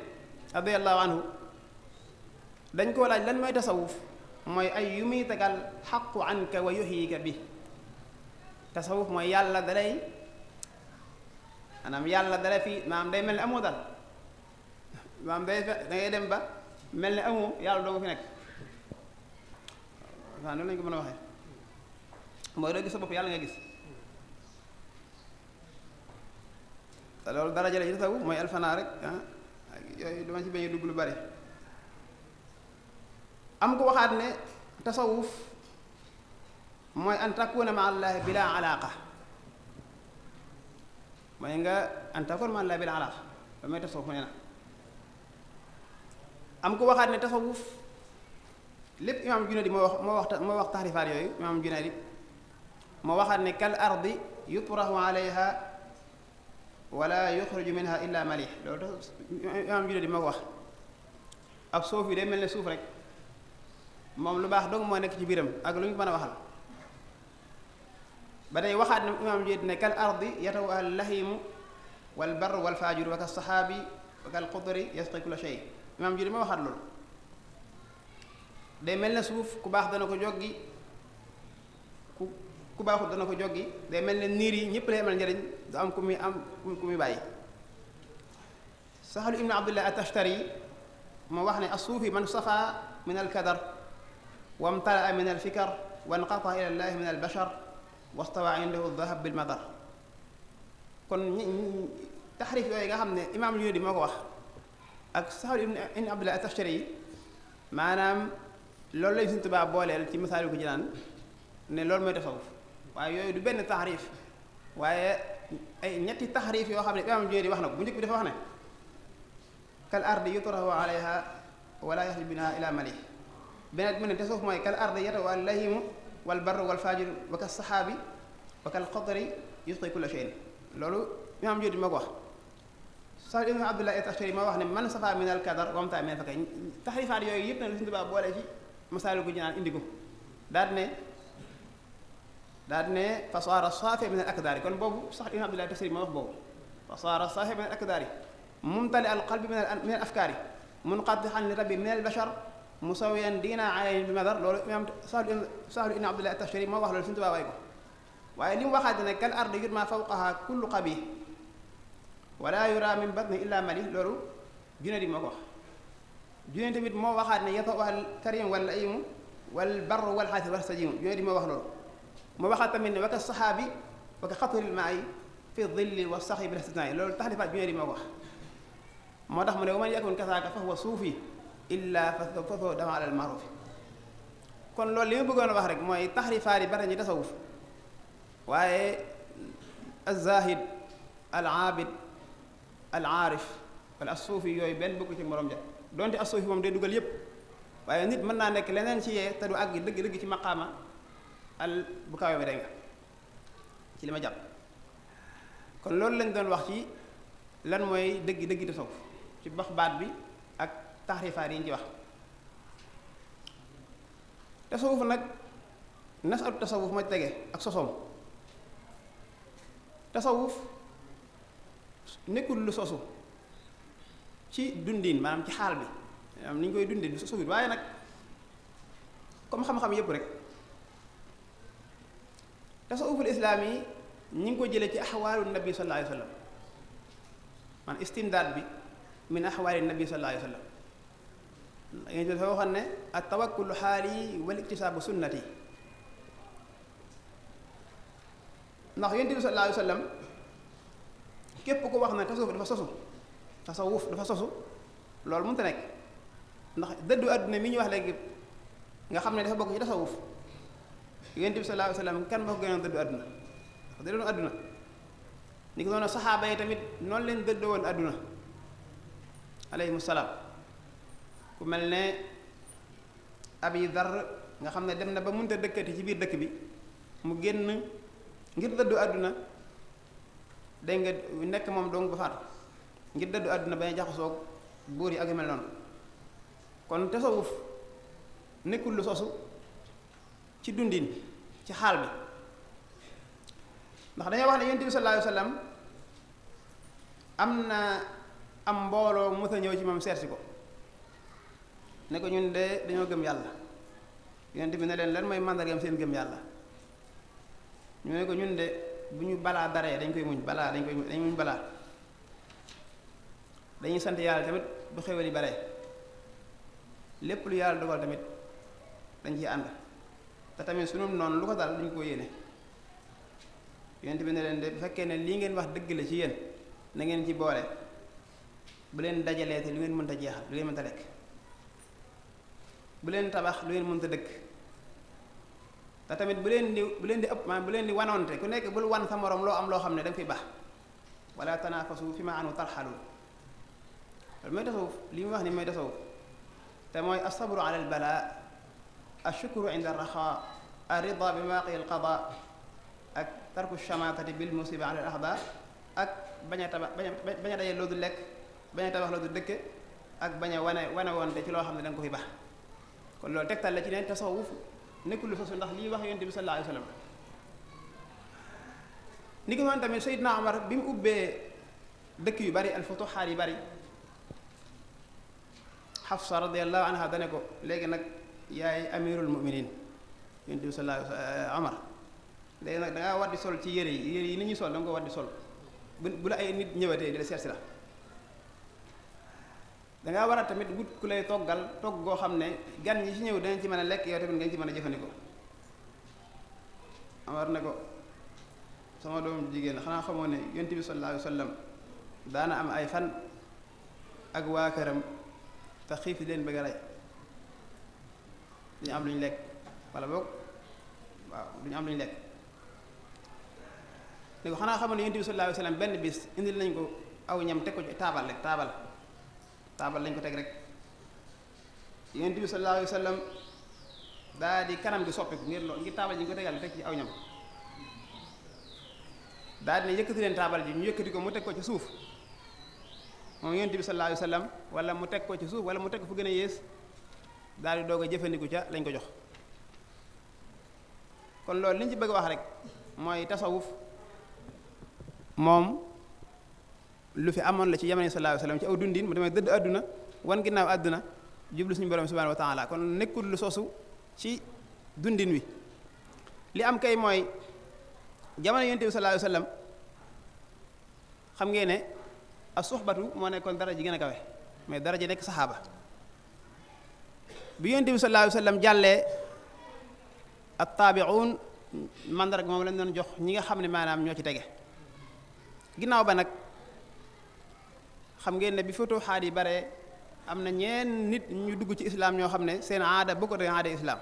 radiyallahu anhu dañ koo laaj lan mooy tasawuf mooy ay yu muy tegal xaqu anka wa yuhyika bi. tasawuf mooy yàlla dalay maanaam yàlla dalay fii maanaam day mel ni amoo dal maanaam da ngay dem ba mel ni amoo yàlla doo ko fi nekk. waaw noonu lañu ko mën a waxee mooy doo gis sa bopp yàlla nga gis te loolu daraja la ci tasawuf mooy alfanaa rek yooyu dama ci bañ a dugg lu bari. am ko waxaat ne tasawuf mooy an takuna ma allahi bila alaaqa mooy nga an takuna ma allahi bila alaaqa loolu mooy tasawuf mu ne na. am ko waxaat ne tasawuf lépp imaam Junayd moo wax taxrifaat yooyu imaam Junayd moo waxaat ne kal ardi yutrahu alayha wala yuxriju minha illa malih. loolu tax imaam Junayd moo ko wax ab suuf yi day mel ne suuf rek moom lu baax dong moo nekk ci biiram ak lu ñu mën a waxal. ba tey waxaat ne imaam Junayd ne kal ardi yatawu al lahimu wal barru wal faajuru wa ka saxaabi wa kal qudri yasqi kulla shay. imaam Junayd moo waxaat loolu. day mel ne suuf ku baax dana ko joggi ku baaxut dana ko joggi day mel ne niir yi ñëpp lay amal njëriñ du am ku muy bàyyi. Sahlu ibnu Abdullah at-Tashtari moo wax ne as-suufi man safa min al-kadar wa mtalaa min al-fikar wa inqata ila llahi min al-bashar wastawa indahu adh-dhahab bil-madar. kon taxrif yooyu nga xam ne imaam Junayd moo ko wax ak Sahlu ibnu Abdullah at-Tashtari maanaam loolu lay Sëñ Tuubaa booleel ci Masaalikul Jinaan ne loolu mooy tasawuf waaye yooyu du benn taxrif waaye ay ñetti taxrif yoo xam ne imaam Junayd wax na ko bu njëkk bi dafa wax ne kal ardi yutrahu alayha wala yaxruju minha ila malih. beneen mu ne tasawuf mooy kal ardi yatawu al lahimu wal barru wal fajiru wa kas saxaabi wa kal qadri yusqi kulla shay'in. loolu imaam Junayd moo ko wax. Sahl ibn Abdullah at-Tashtari moo wax ne man safa min al kadar wa mta min fakay. taxrifaat yooyu yëpp nag Sëñ Tuubaa boole ci Masaalikul Jinaan indi ko daal ne fasaara saafi min al akdaari. kon boobu Sahl ibn Abdullah at-Tashtari moo wax boobu fasaara saafi min al akdaari mumtali al qalbi min al afkaari munqatihan li rabbi min al bashar musawiyan diina alayhi bi madar. loolu imaam Sahl ibn Abdullah at-Tashtari moo wax loolu Sëñ Tuubaa way ko waaye li mu waxaat ne kal ardi yurma fawqaha kullu qabih wala yura min batni illa mali. loolu Junayd moo ko wax. Junayd tamit moo waxaat ne yatawu al karim wal laimu wal barru wal xaasir wal sajimu. Junayd moo wax loolu. moo waxaat tamit ne waka saxaabi waka xataril maayi fi dhilli wa saxi bil istisnaa loolu taxlifaat bi ñëw di moo ko wax moo tax mu ne wa man yakun kasaaka fa huwa suufi illa fa dama alal maarufi kon loolu li ma bëggoon a wax rek mooy taxrifaat yi bari ñi tasawuf waaye az-zahid al-aabid al-aarif wala as-suufi yooyu benn bëgg ci morom ja donte as-suufi moom day dugal yépp waaye nit mën naa nekk leneen ci yee te du àgg dëgg-dëgg ci maqaama al bu kawe bi day nga ci li ma jàpp kon loolu lañ doon wax ci lan mooy dëgg tasawuf ci bax baat bi ak taxrifaat yi ñu ci wax tasawuf nag nasatu tasawuf ma tege ak sosoom tasawuf nekkul lu sosu ci dundin maanaam ci xaal bi am ni ñu koy dundee du sosufit waaye nag comme xam-xam yépp rek tasawuful islaam yi ñi ngi ko jëlee ci axwaalu nabi sallallahu alayhi wa sallam man istimdaad bi min axwaali nabi sallallahu alayhi wa sallam yéen dafa waxoon ne at tawakkulu xaali wal iktisaabu sunnati ndax yonent bi sallallahu alayhi wa sallam képp ko wax ne tasawuf dafa sosu loolu mënta nekk ndax dëddu àdduna mi ñu wax léegi nga xam ne dafa bokk ci tasawuf yonent bi sallallahu alayhi wa sallam kan moo ko gënoon dëddu àdduna ndax da doon àdduna ni ko noonu saxaaba yi tamit noonu leen dëddoo woon àdduna alayhimu salaam ku mel ne Abi Dar nga xam ne dem na ba mënta dëkkati ci biir dëkk bi mu génn ngir dëddu àdduna dégg nga nekk moom dong ba faatu ngir dëddu àdduna bañ jaxasoog buur yi ak yu mel noonu kon tasawuf nekkul lu sosu ci dundin ci xaal bi ndax dañoo wax ne yonent bi sallallahu alayhi wa sallam am na am mbooloo mu sa ñëw ci moom seetsi ko ne ko ñun de dañoo gëm yàlla yonent bi ne leen lan mooy màndargam seen gëm yàlla ñu ne ko ñun de bu ñu balaa daree dañ koy muñ dañ muñ balaa dañuy sant yàlla tamit bu xewal yi bare lépp lu yàlla dogal tamit dañ ciy ànd te tamit sunu noonu lu ko dal duñ ko yéene yonent bi ne leen de bu fekkee ne lii ngeen wax dëgg la ci yéen na ngeen ci boole bu leen dajalee te lu ngeen mënta jeexal lu ngeen mënta lekk bu leen tabax lu ngeen mënta dëkk te tamit bu leen di ëpp maanaam bu leen di wanoonte ku nekk bul wan sa morom loo am loo xam ne da nga koy baax wala tanaafasu fi ma anu tarxalu loolu mooy tasawuf li mu wax ni mooy tasawuf te mooy asabru ala al bala ashukru inda raxa arida bi maaqi al qada ak tarku shamatati bil musiba ala al ahda ak bañ a tabax bañ a daje loo du lekk bañ a tabax loo du dëkke ak bañ a wane wonte ci loo xam ne da nga ko fi baax kon loolu tegtal la ci ne tasawuf nekkul lu sosu ndax lii wax yonent bi sallallahu alayhi wa sallam ni ko noonu tamit Seydina Omar bi mu ubbee dëkk yu bari alfutuxaat yu bari Xafsa radiyallahu anha dane ko léegi nag yaay amirul muminin yonent bi sallallahu alayhi wa sallam Omar léegi nag dangaa war di sol ci yére yi nit ñuy sol da nga ko war di sol bu la ay nit ñëwatee di la seet si la dangaa war a tamit wut ku lay toggal togg goo xam ne gan ñi ci ñëw danañ ci mën a lekk yow tamit nga ci mën a jëfandikoo Omar ne ko sama doom jigéen xanaa xamoo ne yonent bi sallallahu alayhi wa sallam daana am ay fan ak waa këram te xiif leen bëgg a rey duñu am lu ñu lekk wala boog waaw duñu am lu ñu lekk ne ko xanaa xamoon ne yonent bi sallallahu alayhi wa sallam benn bis indil nañ ko aw ñam teg ko ci taabal rek taabal lañ ko teg rek yonent bi sallallahu alayhi wa sallam daa di kanam gi soppiku ngir taabal ji ñu ko tegal teg ci aw ñam daa di ne yëkkati leen taabal ji ñu yëkkati ko mu teg ko ci suuf moom yonent bi sallallahu alayhi wa sallam wala mu teg ko ci suuf wala mu teg ko fu gën a yées daal di doog a jëfandiku ca lañ ko jox kon loolu li ñu ci bëgg a wax rek mooy tasawuf moom lu fi amoon la ci jamono sallallahu alayhi wa sallam ci aw dundin mu demee dëdd àdduna wan ginnaaw àdduna jublu suñu borom subhanahu wa taala kon nekkul lu sosu ci dundin wi li am kay mooy jamono yonent bi sallallahu alayhi wa sallam xam ngeen ne as-suhbatu moo nekkoon dara ji gën a kawe mais dara ji nekk saxaaba bi yonent bi sallallahu alayhi wa sallam jàllee at-taabi'un mandarga moom lañ doon jox ñi nga xam ne maanaam ñoo ci tege ginnaaw ba nag xam ngeen ne bi futuhaat yi bare am na ñeen nit ñu dugg ci islaam ñoo xam ne seen aada bokkut ak aada islaam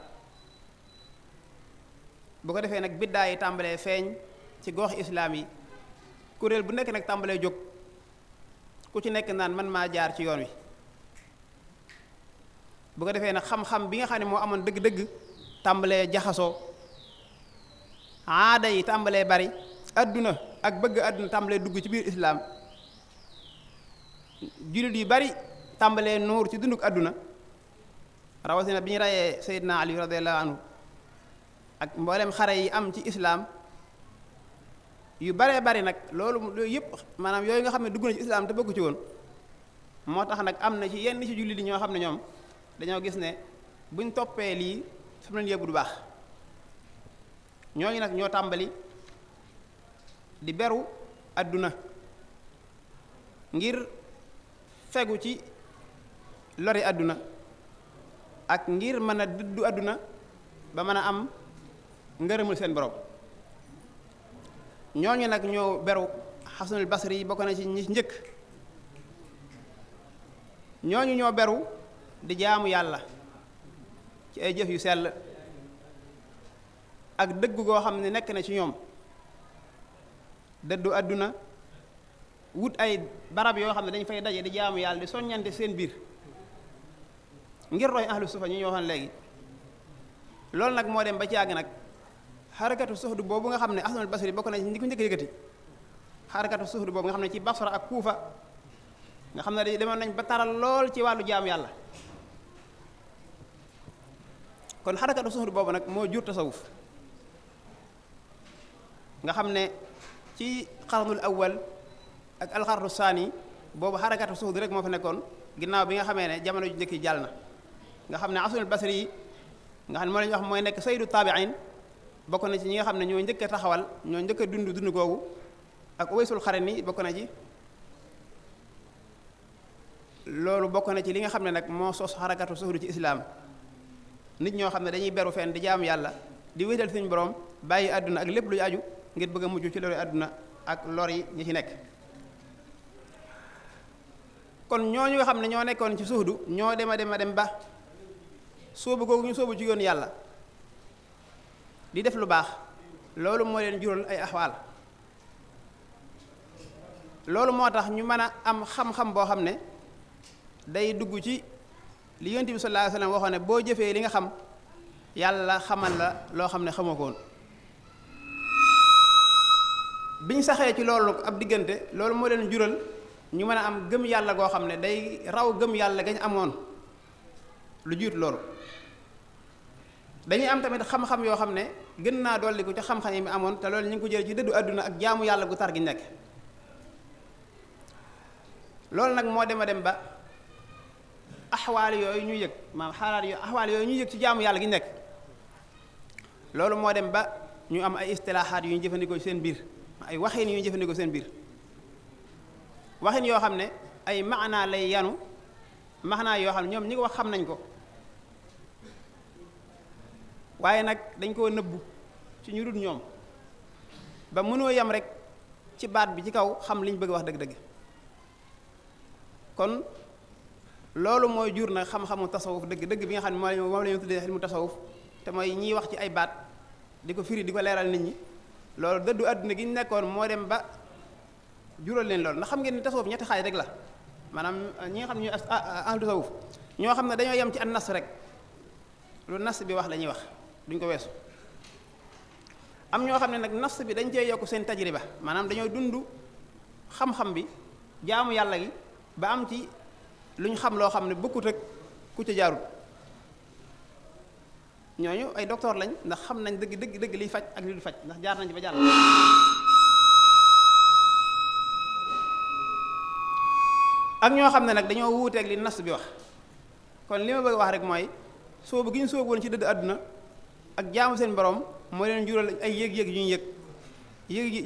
bu ko defee nag biddaa yi tàmbalee feeñ ci gox islaam yi kuréel bu nekk nag tàmbalee jóg ku ci nekk naan man maa jaar ci yoon wi bu ko defee nag xam-xam bi nga xam ne moo amoon dëgg-dëgg tàmbalee jaxasoo aada yi tàmbalee bari adduna ak bëgg adduna tàmbalee dugg ci biir islaam jullit yu bari tàmbalee nuur ci dunduk adduna rawatina bi ñu reyee Seydina Ali radiyallahu anhu ak mboolem xare yi am ci islaam yu baree bari nag loolu yëpp maanaam yooyu nga xam ne dugg na ci islaam te bëgg ci woon moo tax nag am na ci yenn ci jullit yi ñoo xam ne ñoom dañoo gis ne buñ toppee lii fi mu leen yóbbu du baax ñooñu nag ñoo tàmbali di beru adduna ngir fegu ci lori adduna ak ngir mën a dëddu adduna ba mën a am ngërëmul seen borom ñooñu nag ñoo beru Xasanul Basri yi bokk na ci ñi njëkk ñooñu ñoo beru di jaamu yàlla ci ay jëf yu sell ak dëgg goo xam ne nekk na ci ñoom dëddu àdduna wut ay barab yoo xam ne dañ fay daje di jaamu yàlla di soññante seen biir ngir roy ahlu sufa ñu ñoo waxoon léegi loolu nag moo dem ba ci yàgg nag xarakatu suxdu boobu nga xam ne Xasanul Basri bokk na ci ñi ko njëkk yëkkati xarakatu suxdu boobu nga xam ne ci Basra ak Kuufa nga xam ne demoon nañ ba taral lool ci wàllu jaamu yàlla kon xarakatu suxdu boobu nag moo jur tasawuf nga xam ne ci xarnul awwal ak alxarnu saani boobu xarakatu suxdu rek moo fa nekkoon ginnaaw bi nga xamee ne jamono ju njëkk yi jàll na nga xam ne Xasanul Basri yi nga xam ne moo la ñu wax mooy nekk sayyidu taabiin bokk na ci ñi nga xam ne ñoo njëkk a taxawal ñoo njëkk a dund googu ak Uwaysul Xarani bokk na ci loolu bokk na ci li nga xam ne nag moo sos xarakatu suxdu ci islaam nit ñoo xam ne dañuy beru fenn di jaamu yàlla di wéetal suñu borom bàyyi àdduna ak lépp luy aju ngir bëgg a mujj ci lori àdduna ak lor yi ñi ci nekk kon ñooñu nga xam ne ñoo nekkoon ci suxdu ñoo dem a dem ba sóobu googu ñu sóobu ci yoon yàlla di def lu baax loolu moo leen jural ay axwaal loolu moo tax ñu mën a am xam-xam boo xam ne day dugg ci li Yonent bi sallallahu alayhi wa sallam waxoon ne boo jëfee li nga xam yàlla xamal la loo xam ne xamoo ko woon biñ saxee ci loolu ab diggante loolu moo leen jural ñu mën a am gëm yàlla goo xam ne day raw gëm yàlla gañ amoon lu jiitu loolu dañuy am tamit xam-xam yoo xam ne gën naa dolli ko ca xam-xam yi mi amoon te loolu ñu ngi ko jël ci dëddu àdduna ak jaamu yàlla gu tar gi nekk loolu nag moo dem a dem ba axwaal yooyu ñu yëg maanaam xaalaat yooyu axwaal yooyu ñu yëg ci jaamu yàlla gi nekk loolu moo dem ba ñu am ay istilaaxaat yu ñu jëfandikoo seen biir ay waxin yu ñu jëfandikoo seen biir waxin yoo xam ne ay maanaa lay yanu maanaa yoo xam ne ñoom ñi ko wax xam nañ ko waaye nag dañ koo nëbbu ci ñu dul ñoom ba mënoo yem rek ci baat bi ci kaw xam liñ bëgg wax dëgg-dëgg kon loolu mooy jur na xam-xamu tasawuf dëgg-dëgg bi nga xam ne moom la ñu tuddee ilmu tasawuf te mooy ñiy wax ci ay baat di ko firi di ko leeral nit ñi loolu dëddu àdduna gi ñu nekkoon moo dem ba jural leen loolu ndax xam ngeen ni tasawuf ñetti xaaj rek la maanaam ñi nga xam ne ñooy ahlu tasawuf ñoo xam ne dañoo yem ci an nas rek lu nas bi wax la ñuy wax duñ ko weesu am ñoo xam ne nag nas bi dañ cee yokk seen tajriba maanaam dañoo dund xam-xam bi jaamu yàlla gi ba am ci lu ñu xam loo xam ne bokkut ak ku ca jaarut ñooñu ay docteur lañ ndax xam nañ dëgg liy faj ak li du faj ndax jaar nañ ci ba jàll ak ñoo xam ne nag dañoo wuuteeg li nas bi wax kon li ma bëgg wax rek mooy soobu gi ñu soobu woon ci dëdd àdduna ak jaamu seen borom moo leen jural ay yëg-yëg yu ñu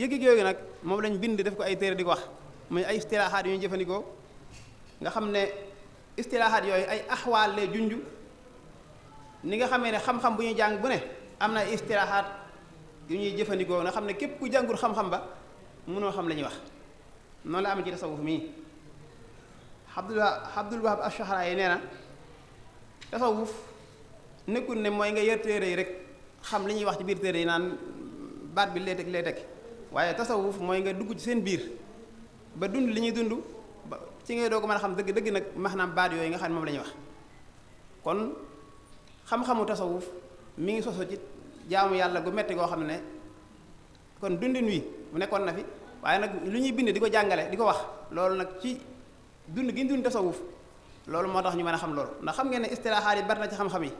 yëg yooyu nag moom lañ bind def ko ay téere di ko wax muy ay istilaaxaat yu ñu jëfandikoo nga xam ne istilaaxaat yooyu ay axwaal lay junj ni nga xamee ne xam-xam bu ñuy jàng bu ne am na ay istilaaxaat yu ñuy jëfandikoo nga xam ne képp ku jàngul xam-xam ba mënoo xam la ñuy wax noonu la amee ci tasawuf mii Abdul Wahab Ash-Sha'rani nee na tasawuf nekkul ne mooy nga yër téere yi rek xam li ñuy wax ci biir téere yi naan baat bi lay teg waaye tasawuf mooy nga dugg ci seen biir ba dund li ñuy dund ba ci ngay doo ko mën a xam dëgg nag maanaam baat yooyu nga xam ne moom la ñuy wax kon xam-xamu tasawuf mi ngi soso ci jaamu yàlla gu metti goo xam ne kon dundin wi mu nekkoon na fi waaye nag lu ñuy bind di ko jàngale di ko wax loolu nag ci dund gi ñu dund tasawuf loolu moo tax ñu mën a xam loolu ndax xam ngeen ne istilaaxaat yi bari na ci xam-xam yi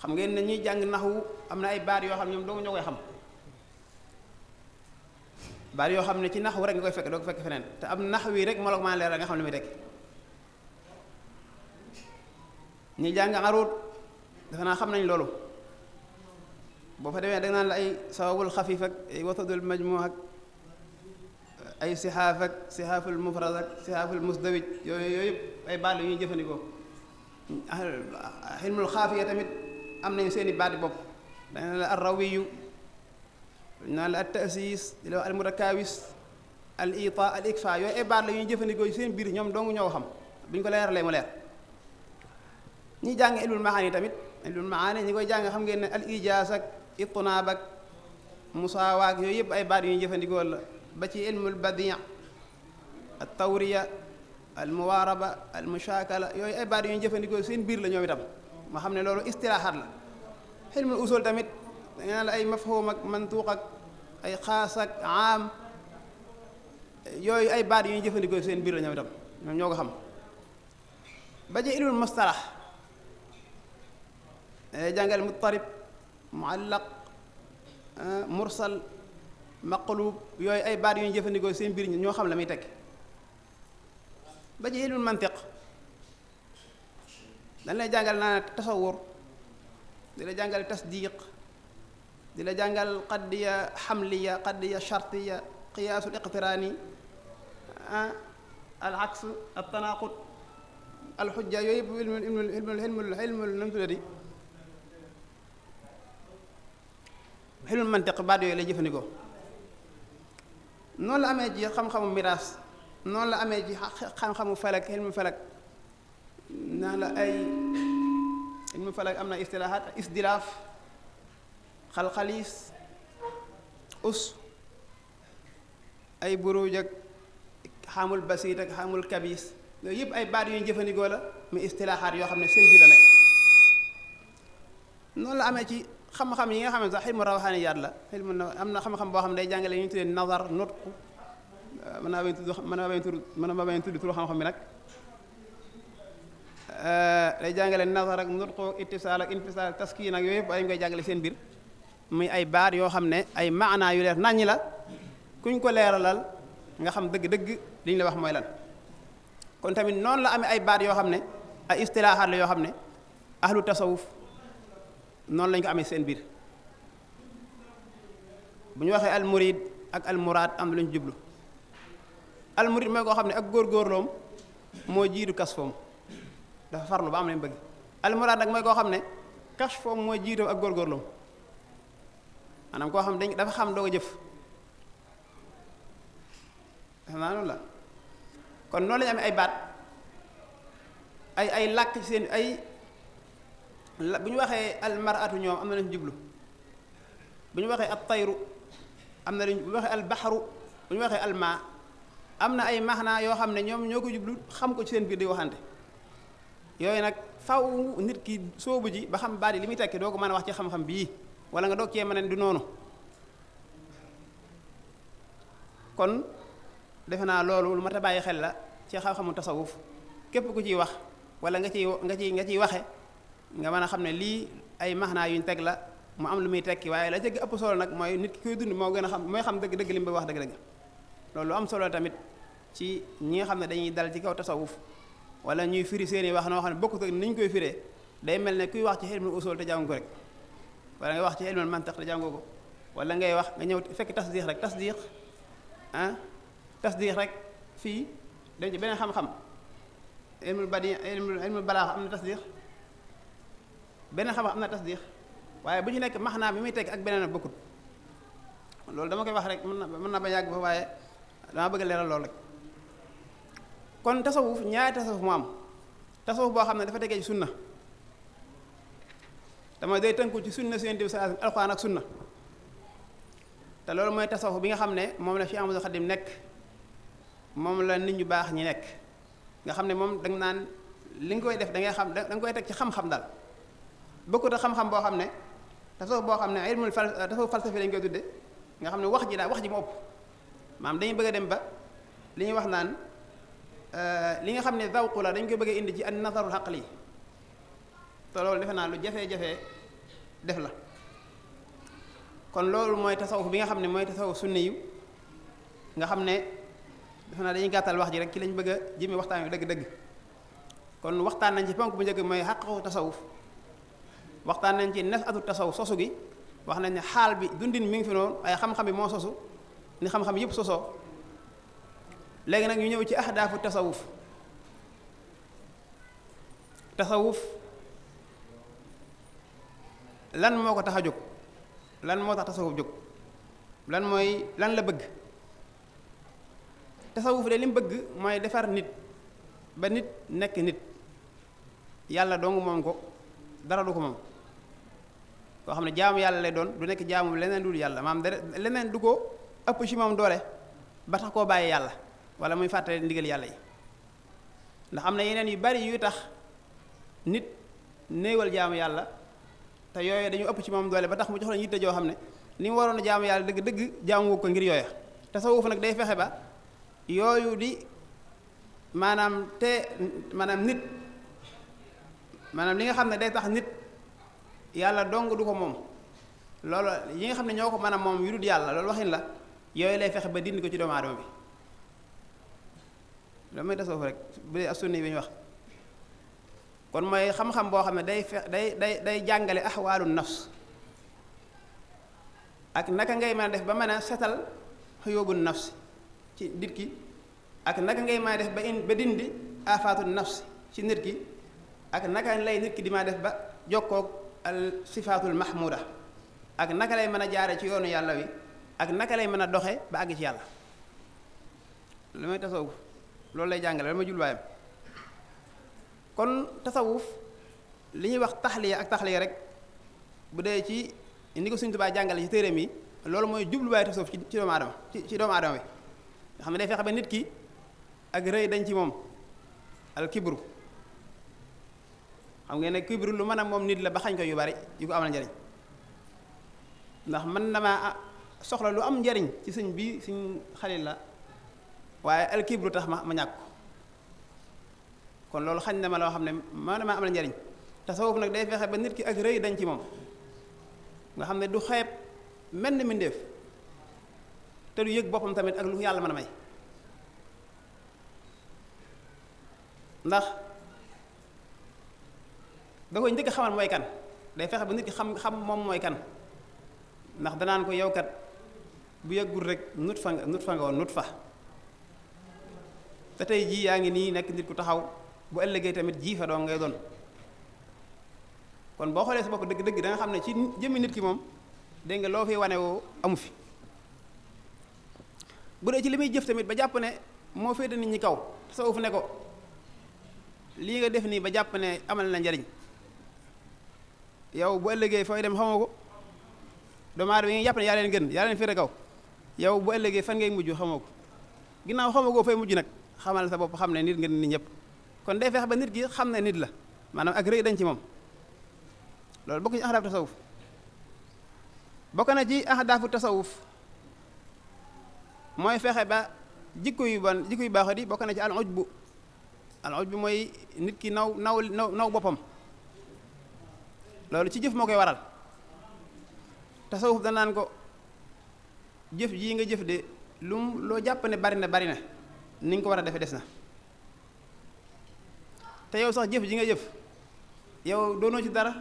xam ngeen ne ñuy jàng naxwu am na ay baat yoo xam ne ñoom doo ñoo koy xam baat yoo xam ne ci naxwu rek nga koy fekk doo ko fekk feneen te am naxwu yi rek moo la ko mën a leeral nga xam ne muy tekki ñuy jàng aruut dafa naa xam nañ loolu boo fa demee da nga naan la ay sawabul xafiif ak ay watadul majmuu ak ay sixaaf ak sixaaful mufrad ak sixaaful musdawij yooyu yëpp ay baat yu ñuy jëfandikoo xilmul xaafiya tamit am nañu seeni baati bopp da nga naan la arrawiyu dañ naan la al taasiis di la wax al murakawis al ita al ikfa yooyu ay baat la ñuy jëfandikoo ci seen biir ñoom dong ñoo xam bu ñu ko leeralee mu leer ñi jàng ilmul maani tamit ilmul maani ñi koy jàng xam ngeen ne al ijaaz ak itnaab ak musaawaak yooyu yëpp ay baat yu ñuy jëfandikoo la ba ci ilmul badi' al tawriya al muwaaraba al mushaakala yooyu ay baat yu ñuy jëfandikoo seen biir la ñoom itam ma xam ne loolu istilaaxaat la ilmul usul tamit da nga la ay mafhum ak mantuuq ak ay xaas ak aam yooyu ay baat yu ñuy jëfandikoo seen biir la ñoom itam ñoom ñoo ko xam ba ci ilmul mustalax jàngal muttarib muallaq mursal maqlub yooyu ay baat yu ñu jëfandikoo seen biir ñoo xam la muy tekk ba ci ilmul mantiq dañ lay jàngal naa tasawur di la jàngal tasdiq di la jàngal qaddiya xamliya qaddiya shartiya qiyaasul iqtiraani al aks al tanaqud al xujja yooyu yëpp ilmul nam tuddati xilmul mantiq baat yooyu lay jëfandikoo noonu la amee ci xam-xamu miraas noonu la amee ci xam-xamu falak xilmu falak naa la ay xilmu falak am na istilaahaat isdilaaf xalxaliis us ay buruj ak xamul basiit ak xamul kabis yooyu yëpp ay baat yu ñu jëfandikoo la mu istilaahaat yoo xam ne seen biir la nekk noonu la amee ci xam-xam yi nga xam ne sax xilmu rawxaaniyaat la xilmu am na xam-xam boo xam ne day jàngale ñu tuddee nazar nutqu mën naa bañ tudd turu xam-xam bi nag day jàngale nazar ak nutqu ittisaal ak infisaal ak taskiin ak yooyu yëpp ay koy jàngale seen biir muy ay baat yoo xam ne ay maanaa yu leer naññi la kuñ ko leeralal nga xam dëgg-dëgg li ñu la wax mooy lan kon tamit noonu la amee ay baat yoo xam ne ay istilaahaat la yoo xam ne ahlu tasawuf noonu lañ ko amee seen biir bu ñu waxee al murid ak al muraad am na lu ñu jublu al murid mooy koo xam ne ak góorgóorloom moo jiitu kas foom dafa farlu ba am lañ bëgg al muraad nag mooy koo xam ne kas foom moo jiitu ak góorgóorloom maanaam koo xam ne dafa xam doo ko jëf dafa naa noonu la kon noonu lañu amee ay baat ay làkk ci seen ay bu ñu waxee almaratu ñoom am na lañu jublu bu ñu waxee al tayru am na lañu bu ñu waxee al baxaru bu ñu waxee almaa am na ay maxnaa yoo xam ne ñoom ñoo ko jublu xam ko ci seen biir di waxante yooyu nag faw nit ki soobu ji ba xam baat yi li muy tekki doo ko mën a wax ci xam-xam bii wala nga doog cee mën a du noonu kon defe naa loolu lu mat a bàyyi xel la ci xam-xamu tasawuf képp ku ciy wax wala nga ciy waxe nga mën a xam ne lii ay maxnaa yuñ teg la mu am lu muy tekki waaye la jëgg ëpp solo nag mooy nit ki koy dund moo gën a xam mooy xam dëgg-dëgg li mu bëgg wax dëgg-dëgg loolu lu am solo tamit ci ñi nga xam ne dañuy dal ci kaw tasawuf wala ñuy firi seeni wax noo xam ne bokkut ak ni ñu koy firee day mel ne kuy wax ci ilmul usul te jàng ko rek wala ngay wax ci ilmul mantiq te jàngoo ko wala ngay wax nga ñëw fekk tasdiq rek tasdiq rek fii dem ci beneen xam-xam ilmul badi ilmul balaaxa am na tasdiq beneen xam-xam am na tasdiq waaye bu ñu nekk maxnaa bi muy tekk ak beneen bokkut loolu dama koy wax rek mën na ba yàgg fa waaye dama bëgg leeral loolu rek. kon tasawuf ñaari tasawuf mu am tasawuf boo xam ne dafa tegee ci sunna dama day tënku ci sunna Yonent bi sallallahu alayhi wasallam alxuraan ak sunna te loolu mooy tasawuf bi nga xam ne moom la Cheikh Ahmadou Khadim nekk moom la nit ñu baax ñi nekk nga xam ne moom danga naan li nga koy def da ngay xam da nga koy teg ci xam-xam daal bokkut ak xam-xam boo xam ne tasawuf boo xam ne ilmul tasawuf falsafi lañ koy tudde nga xam ne wax ji daal wax ji mu ëpp maanaam dañuy bëgg a dem ba li ñuy wax naan li nga xam ne zawqu la dañ koy bëgg a indi ci an nazarul aqli te loolu defe naa lu jafe-jafe def la kon loolu mooy tasawuf bi nga xam ne mooy tasawuf sunni yu nga xam ne defe naa dañuy gàttal wax ji rek ci lañ bëgg a jëme waxtaan wi dëgg-dëgg kon waxtaan nañ ci ponk bu njëkk mooy xaqatu tasawuf waxtaan nañ ci nafatu tasawuf sosu gi wax nañ ne xaal bi dundin mi ngi fi noonu ay xam-xam bi moo sosu ni xam-xam yëpp sosoo léegi nag ñu ñëw ci ahdaafu tasawuf tasawuf lan moo ko tax a jóg lan moo tax tasawuf jóg lan la bëgg tasawuf de li mu bëgg mooy defar nit ba nit nekk nit yàlla dong moom ko dara du ko moom koo xam ne jaamu yàlla lay doon du nekk jaamu leneen dul yàlla maam leneen du ko ëpp ci moom doole ba tax koo bàyyi yàlla wala muy fàttale ndigal yàlla yi ndax am na yeneen yu bari yuy tax nit néewal jaamu yàlla te yooyu dañu ëpp ci moom doole ba tax mu jox la yitte joo xam ne ni mu waroon a jaamu yàlla dëgg jaamu ko ngir yooya tasawuf nag day fexe ba yooyu di maanaam nit maanaam li nga xam ne day tax nit yàlla dong du ko moom loolu yi nga xam ne ñoo ko mën a moom yu dul yàlla loolu waxin la yooyu lay fexe ba dindi ko ci doomu aadama bi loolu mooy tasawuf rek bu dee as-sunni bi ñu wax kon mooy xam-xam boo xam ne day jàngale axwaalu nafs ak naka ngay mën a def ba mën a setal xuyóobu nafs ci nit ki ak naka ngay mën a def ba dindi afaatu nafs ci nit ki ak naka lay nit ki di ma def ba jokkoog al sifaatul mahmuda ak naka lay mën a jaare ci yoonu yàlla wi ak naka lay mën a doxe ba àgg ci yàlla lu may tasawuf loolu lay jàngale loolu ma julwaayam kon tasawuf li ñuy wax taxliya ak taxliya rek bu dee ci ni ko Sëriñ Tuubaa jàngale ci téereem yi loolu mooy jubluwaayu tasawuf ci doomu aadama ci doomu aadama bi nga xam ne day fexe ba nit ki ak rëy dañ ci moom al kibru xam ngeen ne kibru lu mën a moom nit la ba xañ ko yu bari yu ko amal njariñ ndax man dama soxla lu am njariñ ci sëñ bi sëñ Xalil la waaye al kibru tax ma ñàkk ko kon loolu xañ na ma loo xam ne ma dama amal njariñ tasawuf nag day fexe ba nit ki ak rëy dañ ci moom nga xam ne du xeeb mel ni mbindéef te du yëg boppam tamit ak lu yàlla mën a may ndax da koy njëkk a xamal mooy kan day fexe ba nit ki xam moom mooy kan ndax danaan ko yow kat bu yëggul rek nut fa nga woon nut fa te tey jii yaa ngi nii nekk nit ku taxaw bu ëllëgee tamit jii fa doon ngay doon kon boo xoolee sa bopp dëgg-dëgg da nga xam ne ci jëmmi nit ki moom dégg nga loo fi wane woo amu fi bu dee ci li muy jëf tamit ba jàpp ne moo féete nit ñi kaw tasawuf ne ko lii nga def nii ba jàpp ne amal na njariñ yow bu ëllëgee fooy dem xamoo ko doomu aadama yi nga jàpp ne yaa leen gën yaa leen féete kaw yow bu ëllëgee fan ngay mujj xamoo ko ginnaaw xamoo ko fay mujj nag xamal sa bopp xam ne nit nga nit ñëpp kon day feex ba nit ki xam ne nit la maanaam ak rëy dañ ci moom loolu bokk ci ahdaafu tasawuf bokk na ci ahdaafu tasawuf mooy fexe ba jikko yu baaxut yi bokk na ci al ujbu mooy nit ki naw boppam loolu ci jëf moo koy waral tasawuf danaan ko jëf jii nga jëf de loo jàpp ne bari na ni nga ko war a defee des na te yow sax jëf ji nga jëf yow doonoo ci dara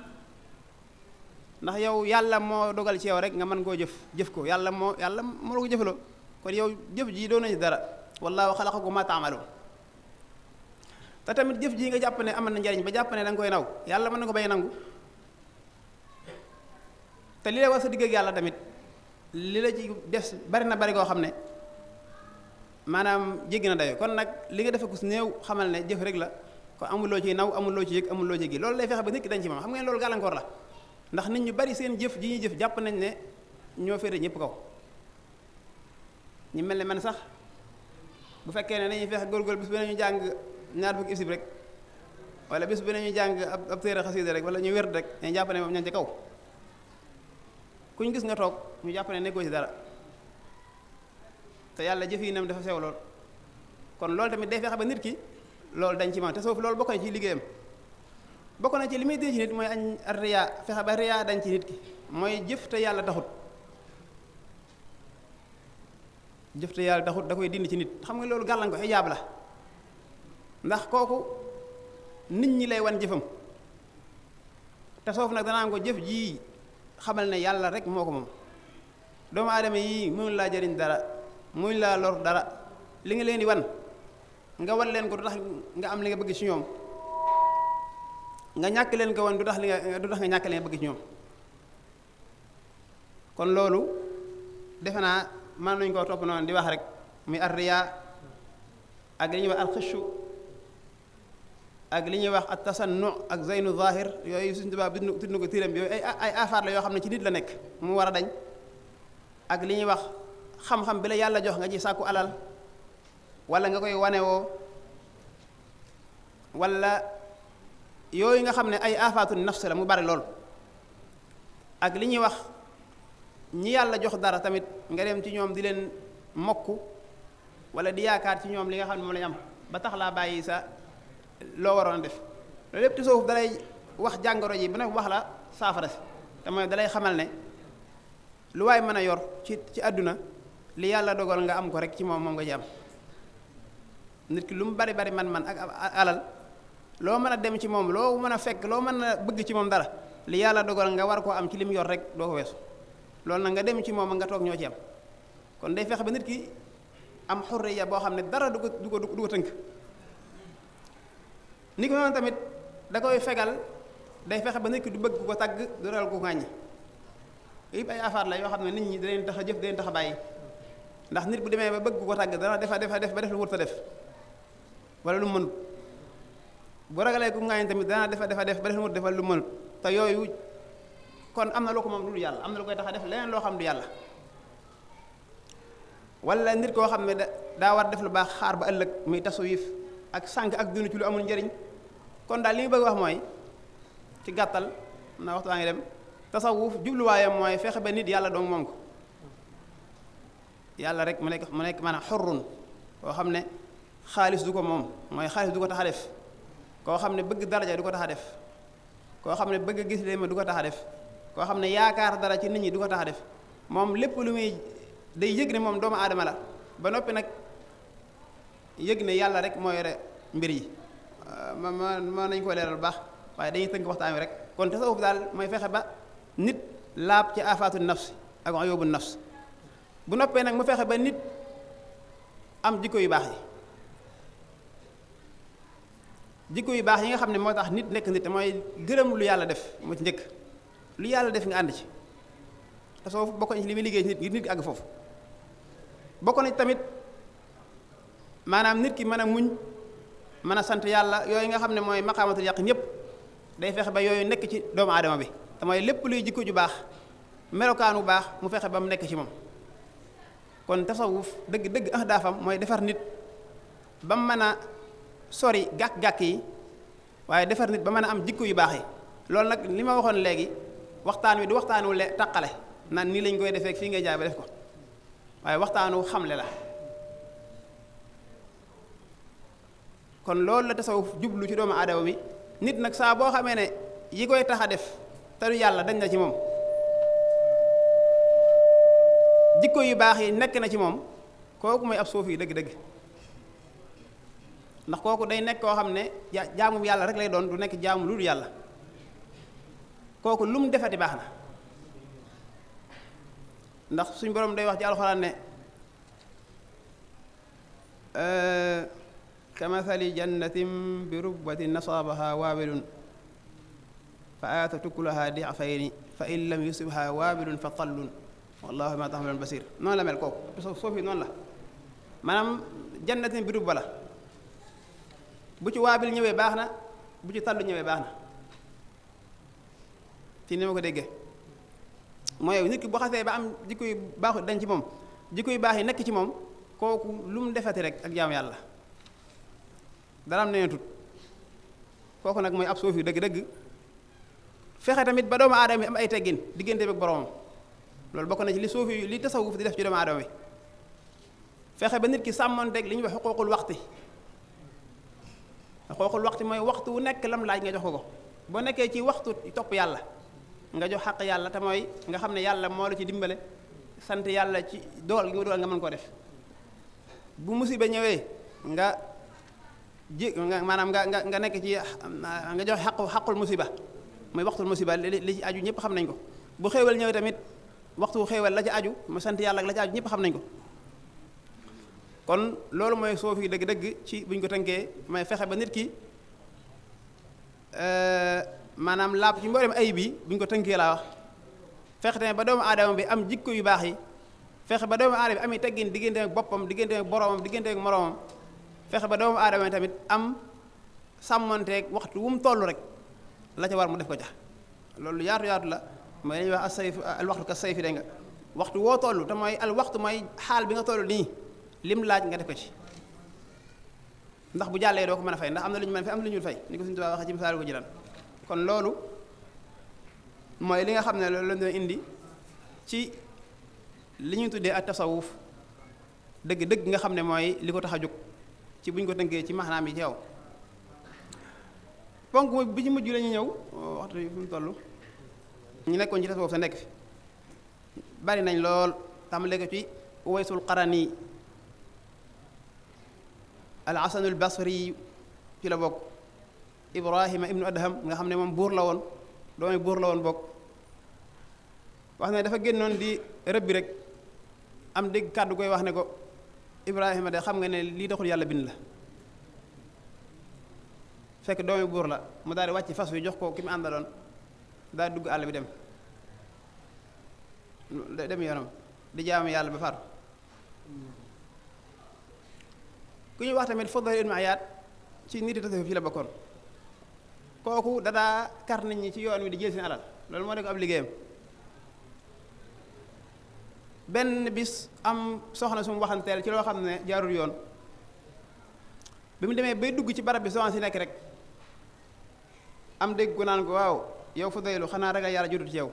ndax yow yàlla moo dogal ci yow rek nga mën koo jëf ko yàlla moo la ko jëfaloo kon yow jëf ji doonoo ci dara wallaahu xalaqakum maa ta'maluun te tamit jëf ji nga jàpp ne amal na njariñ ba jàpp ne da nga koy naw yàlla mën na ko bay nangu te li lay war sa digg ak yàlla tamit li la ci des bari na bari koo xam ne maanaam jéggi na dayo kon nag li nga defe ko su néew xamal ne jëf rek la kon amul loo ci naw amul loo ci yëg amul loo ci gi loolu lay fexe ba nit ki dañ ci moom xam ngeen loolu gàllankoor la ndax nit ñu bari seen jëf ji ñuy jëf jàpp nañ ne ñoo féete ñëpp kaw ñu mel ne man sax bu fekkee ne dañuy fexe góorgóor bis bi nañu jàng ñaar fukki isib rek wala bis bi nañu jàng ab téere xasida rek wala ñu wér rek dañu jàpp ne moom ñan ci kaw kuñ gis nga toog ñu jàpp ne nekkoo ci dara te yàlla jëf yi nam dafa sew lool kon loolu tamit day fexe ba nit ki loolu dañ ci man te soofu loolu bokk na ci liggéeyam bokk na ci li muy dee ci nit mooy añ riyaa fexe ba riyaa dañ ci nit ki mooy jëf te yàlla taxut jëf te yàlla taxut da koy dindi ci nit xam nga loolu gàllan ko xijaab la ndax kooku nit ñi lay wan jëfam te soofu nag danaa ko jëf jii xamal ne yàlla rek moo ko moom doomu aadama yii mënu laa jëriñ dara mënu laa lor dara li nga leen di wan nga wan leen ko du tax nga am li nga bëgg ci ñoom nga ñàkk leen ko wan du tax nga ñàkk leen bëgg ci ñoom kon loolu defe naa mën nañu koo topp noonu di wax rek muy arriya ak li ñuy wax alxishu ak li ñuy wax at tasannu ak zeynu zahir yooyu suñu tubaab tudd na ko tiram bi yooyu ay afaar la yoo xam ne ci nit la nekk mu war a dañ ak li ñuy wax xam-xam bi la yàlla jox nga ci sàkku alal wala nga koy wanewoo wala yooyu nga xam ne ay afaatu nafs la mu bari lool ak li ñuy wax ñi yàlla jox dara tamit nga dem ci ñoom di leen mokk wala di yaakaar ci ñoom li nga xam ne moom lañu am ba tax laa bàyyi sa loo waroon a def loolu lépp ci suuf dalay wax jàngoro ji ba nag wax la saafara si te mooy dalay xamal ne lu waay mën a yor ci àdduna li yàlla dogal nga am ko rek ci moom nga ci am nit ki lu mu bari bari man ak alal loo mën a dem ci moom loo mën a fekk loo mën a bëgg ci moom dara li yàlla dogal nga war koo am ci li mu yor rek doo ko weesu loolu nag nga dem ci moom nga toog ñoo ci am kon day fexe ba nit ki am xurriya boo xam ne dara du ko tënk ni ko noonu tamit da koy fegal day fexe ba nit ki du bëgg ko tagg du ral ko ŋàññi yëpp ay afaar la yoo xam ne nit ñi da leen tax a jëf da leen tax a bàyyi ndax nit bu demee ba bëgg ko tagg dana def ba def lu wut a def wala lu mu mënut bu ragalee ku ŋàññi tamit dana def ba def lu wut defal lu mënut te yooyu kon am na loo ko moom du yàlla am na lu koy tax a def leneen loo xam du yàlla wala nit koo xam ne daa war def lu baax xaar ba ëllëg muy tasawif ak sànq ak dund ci lu amul njëriñ kon daal li mu bëgg wax mooy ci gàttal na waxtu waa ngi dem tasawuf jubluwaayam mooy fexe ba nit yàlla doon moom ko yàlla rek mu nekk maanaam xurrun koo xam ne xaalis du ko moom mooy xaalis du ko tax a def koo xam ne bëgg daraja du ko tax a def koo xam ne bëgg gis leen ma du ko tax a def koo xam ne yaakaar dara ci nit ñi du ko tax a def moom lépp lu muy day yëg ne moom doomu aadama la ba noppi nag yëg ne yàlla rek moo yore mbir yi ma nañ ko leeral bu baax waaye dañuy tënk waxtaan wi rek kon tasawuf daal mooy fexe ba nit laab ci afaatu nafs ak uyubu nafs bu noppee nag mu fexe ba nit am jikko yu baax yi jikko yu baax yi nga xam ne moo tax nit nekk nit mooy gërëm lu yàlla def moo ci njëkk lu yàlla def nga ànd ci tasawuf bokk na ci li muy liggéey ci nit ngir nit ki àgg foofu bokk na ci tamit maanaam nit ki mën a muñ mën a sant yàlla yooyu nga xam ne mooy maqaamatul yaqin yépp day fexe ba yooyu nekk ci doomu aadama bi te mooy lépp luy jikko ju baax melokaanu baax mu fexe ba mu nekk ci moom kon tasawuf dëgg ahdaafam mooy defar nit ba mu mën a sori gàkk-gàkk yi waaye defar nit ba mën a am jikko yu baax yi loolu nag li ma waxoon léegi waxtaan wi du waxtaanu taqale naan nii lañ koy defee fii ngay jaay ba def ko waaye waxtaanu xamle la kon loolu la tasawuf jublu ci doomu aadama bi nit nag saa boo xamee ne yi koy tax a def te du yàlla dañ na ci moom jikko yu baax yi nekk na ci moom kooku mooy ab suufi dëgg-dëgg ndax kooku day nekk koo xam ne jaamu yàlla rek lay doon du nekk jaamu lu dul yàlla kooku lu mu defati baax na ndax suñ borom day wax ci alxuraan ne kamathali jannatin bi rubbatin nasaabaha waabilun fa aatat ukulaha di'fayni fa in lam yusibha waabilun fa tallun wallahu bima ta'malun basir noonu la mel kooku suuf yi noonu la maanaam jannatin bi rubba la bu ci waabil ñëwee baax na bu ci tallu ñëwee baax na ci ni ma ko déggee mooy nit ki bu xasee ba am jikko yu baaxu dañ ci moom jikko yu baax yi nekk ci moom kooku lu mu defati rek ak jaamu yàlla dara am neneen tut kooku nag mooy ab suuf yu dëgg-dëgg fexe tamit ba doomu aadama bi am ay teggin diggante ak boromam loolu bokk na ci li suuf yi li tasawuf di def ci doomu aadama bi fexe ba nit ki sàmmonteeg li ñuy wax xuquuqul waxti xuquuqul waxti mooy waxtu wu nekk lam laaj nga jox ko boo nekkee ci waxtu topp yàlla nga jox xaq yàlla te mooy nga xam ne yàlla moo la ci dimbale sant yàlla ci dool gi nga dool nga mën koo def bu musiba ñëwee nga maanaam nga nekk ci nga jox xaqul musiba mooy waxtul musiba li ci aju ñëpp xam nañ ko bu xéewal ñëwee tamit waxtu xéewal la ci aju mu sant yàlla ak la ci aju ñëpp xam nañ ko kon loolu mooy soofi dëgg-dëgg ci buñ ko tënkee may fexe ba nit ki maanaam laab ci mboolem ayib yi buñ ko tënkee laa wax fexe tamit ba doomu aadama bi am jikko yu baax yi fexe ba doomu aadama bi am teggin diggante ak boppam diggante ak boromam diggante ak moroomam fexe ba doomu aadama bi tamit am sàmmonteeg waxtu wu mu toll rek la ca war mu def ko ca loolu yaatu la mooy dañuy wax as-sayf al waxtu ka sayfi dégg nga waxtu woo toll te mooy al waxtu mooy xaal bi nga toll nii lim laaj nga def ko ci ndax bu jàllee doo ko mën a fay ndax am na lu ñu mën fay am na lu ñu fay ni ko suñu tubaab waxee ci misaalu ko ji kon loolu mooy li nga xam ne loolu la ñu indi ci li ñuy tuddee ak tasawuf dëgg nga xam ne mooy li ko tax a jóg ci bu ñu ko tënkee ci maanaam yi ci yow ponk bi ci mujj la ñu ñëw waxtu bi fu mu toll ñu nekkoon ci tasawuf sa nekk fi bari nañ lool tàmbalee ko ci Uwaysul Qarani al Hasanul Basri ci la bokk Ibrahima ibnu Adham nga xam ne moom buur la woon doomi buur la woon bokk wax ne dafa génnoon di rëbbi rek am dégg kàddu koy wax ne ko Ibrahima de xam nga ne lii taxul yàlla bind la fekk doomi buur la mu daal di wàcc fas wi jox ko ki mu àndaloon daal di dugg àll bi dem yoonam di jaamu yàlla ba faatu ku ñuy wax tamit Fudayl ibn Iyaad ci nit yi tasawuf fi la bokkoon kooku dadaa kar nit ñi ci yoon wi di jël seen alal loolu moo nekk ab liggéeyam benn bis am soxna su mu waxanteel ci loo xam ne jaarul yoon bi mu demee bay dugg ci barab bi soxna si nekk rek am dégg ko naan ko waaw yow Fudaylu xanaa ragal yàlla jotut ci yow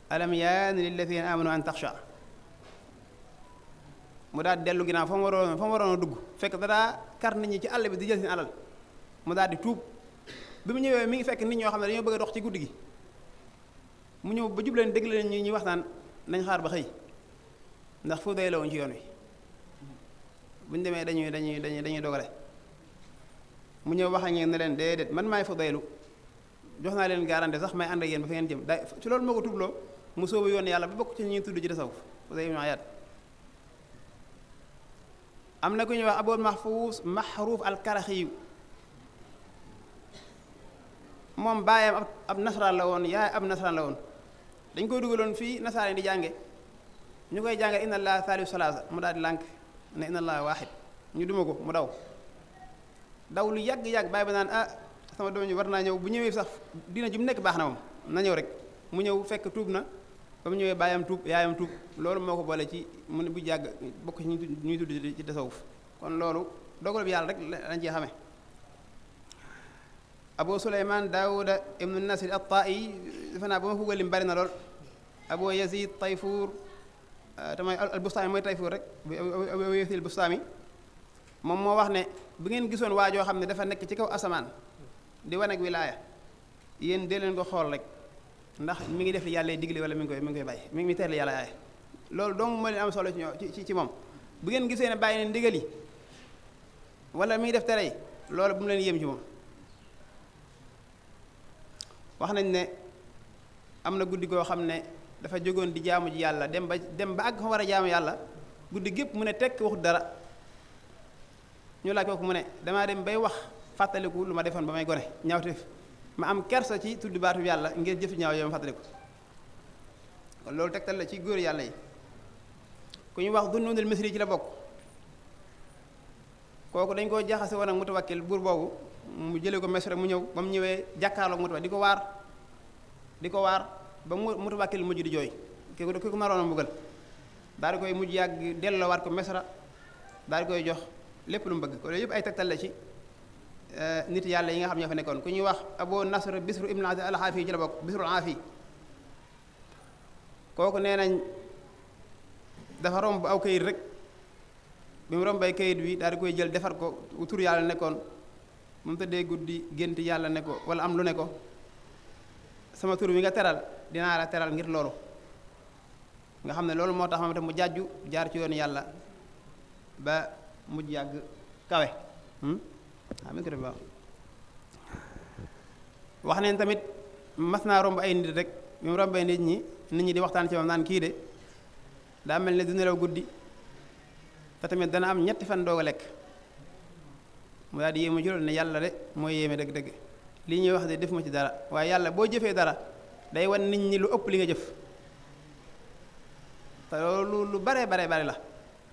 alam yaani lilladina amanu an taxsha mu daal di dellu ginnaaw fa mu waroon a dugg fekk dadaa kar nit ñi ci àll bi di jël seen alal mu daal di tuub bi mu ñëwee mi ngi fekk nit ñoo xam ne dañoo bëgg a dox ci guddi gi mu ñëw ba jubleen dégg leen ñuy waxtaan nañ xaar ba xëy ndax Fudaylu la woon ci yoon wi bu ñu demee dañuy dogale mu ñëw wax ak ngeen ne leen déedéet man maay Fudaylu jox naa leen garantie sax may ànd ak yéen ba fa ngeen jëm day ci loolu moo ko tubloo mu sóobu yoon yàlla ba bokk ci ñuy tudd ci tasawuf Fudayl ibn Iyaad am na ku ñuy wax Abul Mahfuus al-Karaxi moom baayam ab nasaraan la woon yaay ab nasaraan la woon dañ koy dugaloon fii nasaraan di jànge ñu koy jànge inna allaha thalithu salaasa mu daal di lànk ne inna allaha waahid ñu duma ko mu daw lu yàgg-yàgg bàyyi ba naan sama doom ji war naa ñëw bu ñëwee sax dina ju mu nekk baax na moom na ñëw rek mu ñëw fekk tuub na ba mu ñëwee baayam tuub yaayam tuub loolu moo ko boole ci mu ne bu jàgg bokk ci ñuy tudd ci tasawuf kon loolu dogal bi yàlla rek lañ cee xamee Abu Suleymaan Daawuda ibnu Nasir at-Taa'i defe naa ba ma fuggal lim bari na lool Abu Yazid Tayfuur te mooy al-Bustaami mooy Tayfuur rek Abu Yazid al-Bustaami moom moo wax ne bu ngeen gisoon waa joo xam ne dafa nekk ci kaw asamaan di wane ak wilaaya yéen dee leen ko xool rek ndax mi ngi def li yàlla digle wala mi ngi koy bàyyi mi ngi teel yàlla aaye loolu donc moo leen am solo ci moom bu ngeen gisee ne bàyyi ne ndigal yi wala mi ngi def tere yi loolu bu mu leen yéem ci moom wax nañ ne am na guddi goo xam ne dafa jógoon di jaamu ji yàlla dem ba àgg fa war a jaamu yàlla guddi gépp mu ne tekk waxut dara ñu laaj kooku mu ne damaa dem bay wax fàttaliku lu ma defoon ba may gone ñaawteef ma am kersa ci tudd baatu yàlla ngir jëf ñaaw yow ma fàttaliku kon loolu tegtal la ci góor yàlla yi. ku ñu wax Dunnunul Misri ci la bokk kooku dañ koo jaxase woon ak Mutawakkil buur boobu mu jëlee ko Misra mu ñëw ba mu ñëwee jàkkaarloog Mutawakkil di ko waar ba Mutawakkil mujj di jooy ki ko naroon a mbugal daal di koy mujj yàgg delloowaat ko Misra daal di koy jox lépp lu mu bëgg ko loolu yëpp ay tegtal la ci nit yàlla yi nga xam ñoo fa nekkoon ku ñuy wax Abu Nasr Bisru ibn al-Aafi ci la bokk Bisru al-Aafi kooku nee nañ dafa romb aw kayit rek bi mu rombay kayit wi daal di koy jël defar ko tur yàlla nekkoon mu tëddee guddi gént yàlla ne ko wala am lu ne ko sama tur wi nga teral dinaa la teral ngir loolu nga xam ne loolu moo tax moom itam mu jàjju jaar ci yoonu yàlla ba mujj yàgg kawe wax neen tamit mas naa romb ay nit rek bi mu rombee nit ñi di waxtaan ci moom naan kii de daa mel ne du nelaw guddi te tamit dana am ñetti fan doog a lekk mu daal di yéemu ci loolu ne yàlla de mooy yéeme dëgg-dëgg lii ñuy wax de def ma ci dara waaye yàlla boo jëfee dara day wan nit ñi lu ëpp li nga jëf te loolu lu bare la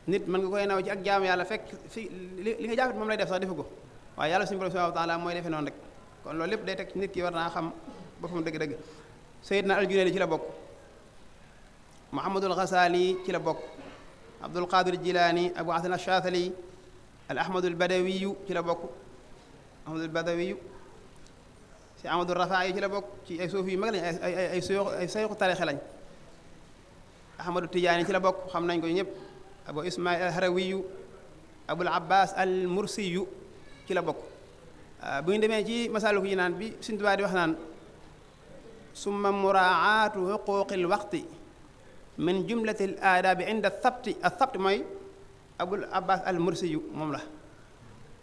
nit mën nga koy naw ci ak jaamu yàlla fekk fi li nga jàppit moom lay def sax defu ko waaye yàlla suñu borom subhanahu wa ta'ala mooy defee noonu rek kon loolu lépp day teg nit ki war naa xam boppam dëgg-dëgg Sayyidna al-Junayd ci la bokk Muhammadul Ghazali ci la bokk Abdul Qadir Jilaani Abu Hasan Ash-Shaadili al Ahmadul Badawiyu ci la bokk Ahmadul Badawiyu si Ahmadul Rafaa'i ci la bokk ci ay suufi yu mag lañ ay sayxu tariixa lañ Ahmadu Tijaani ci la bokk xam nañ ko ñëpp Abu Ismail al-Harawiyu Abul Abbas al-Mursiyu ci la bokk bu ñu demee ci Masaalikul Jinaan bi Sëñ Tuubaa di wax naan summa muraaatu xuquuqil waqti min jumlatil aadaabi inda sabti mooy Abul Abbas al-Mursiyu moom la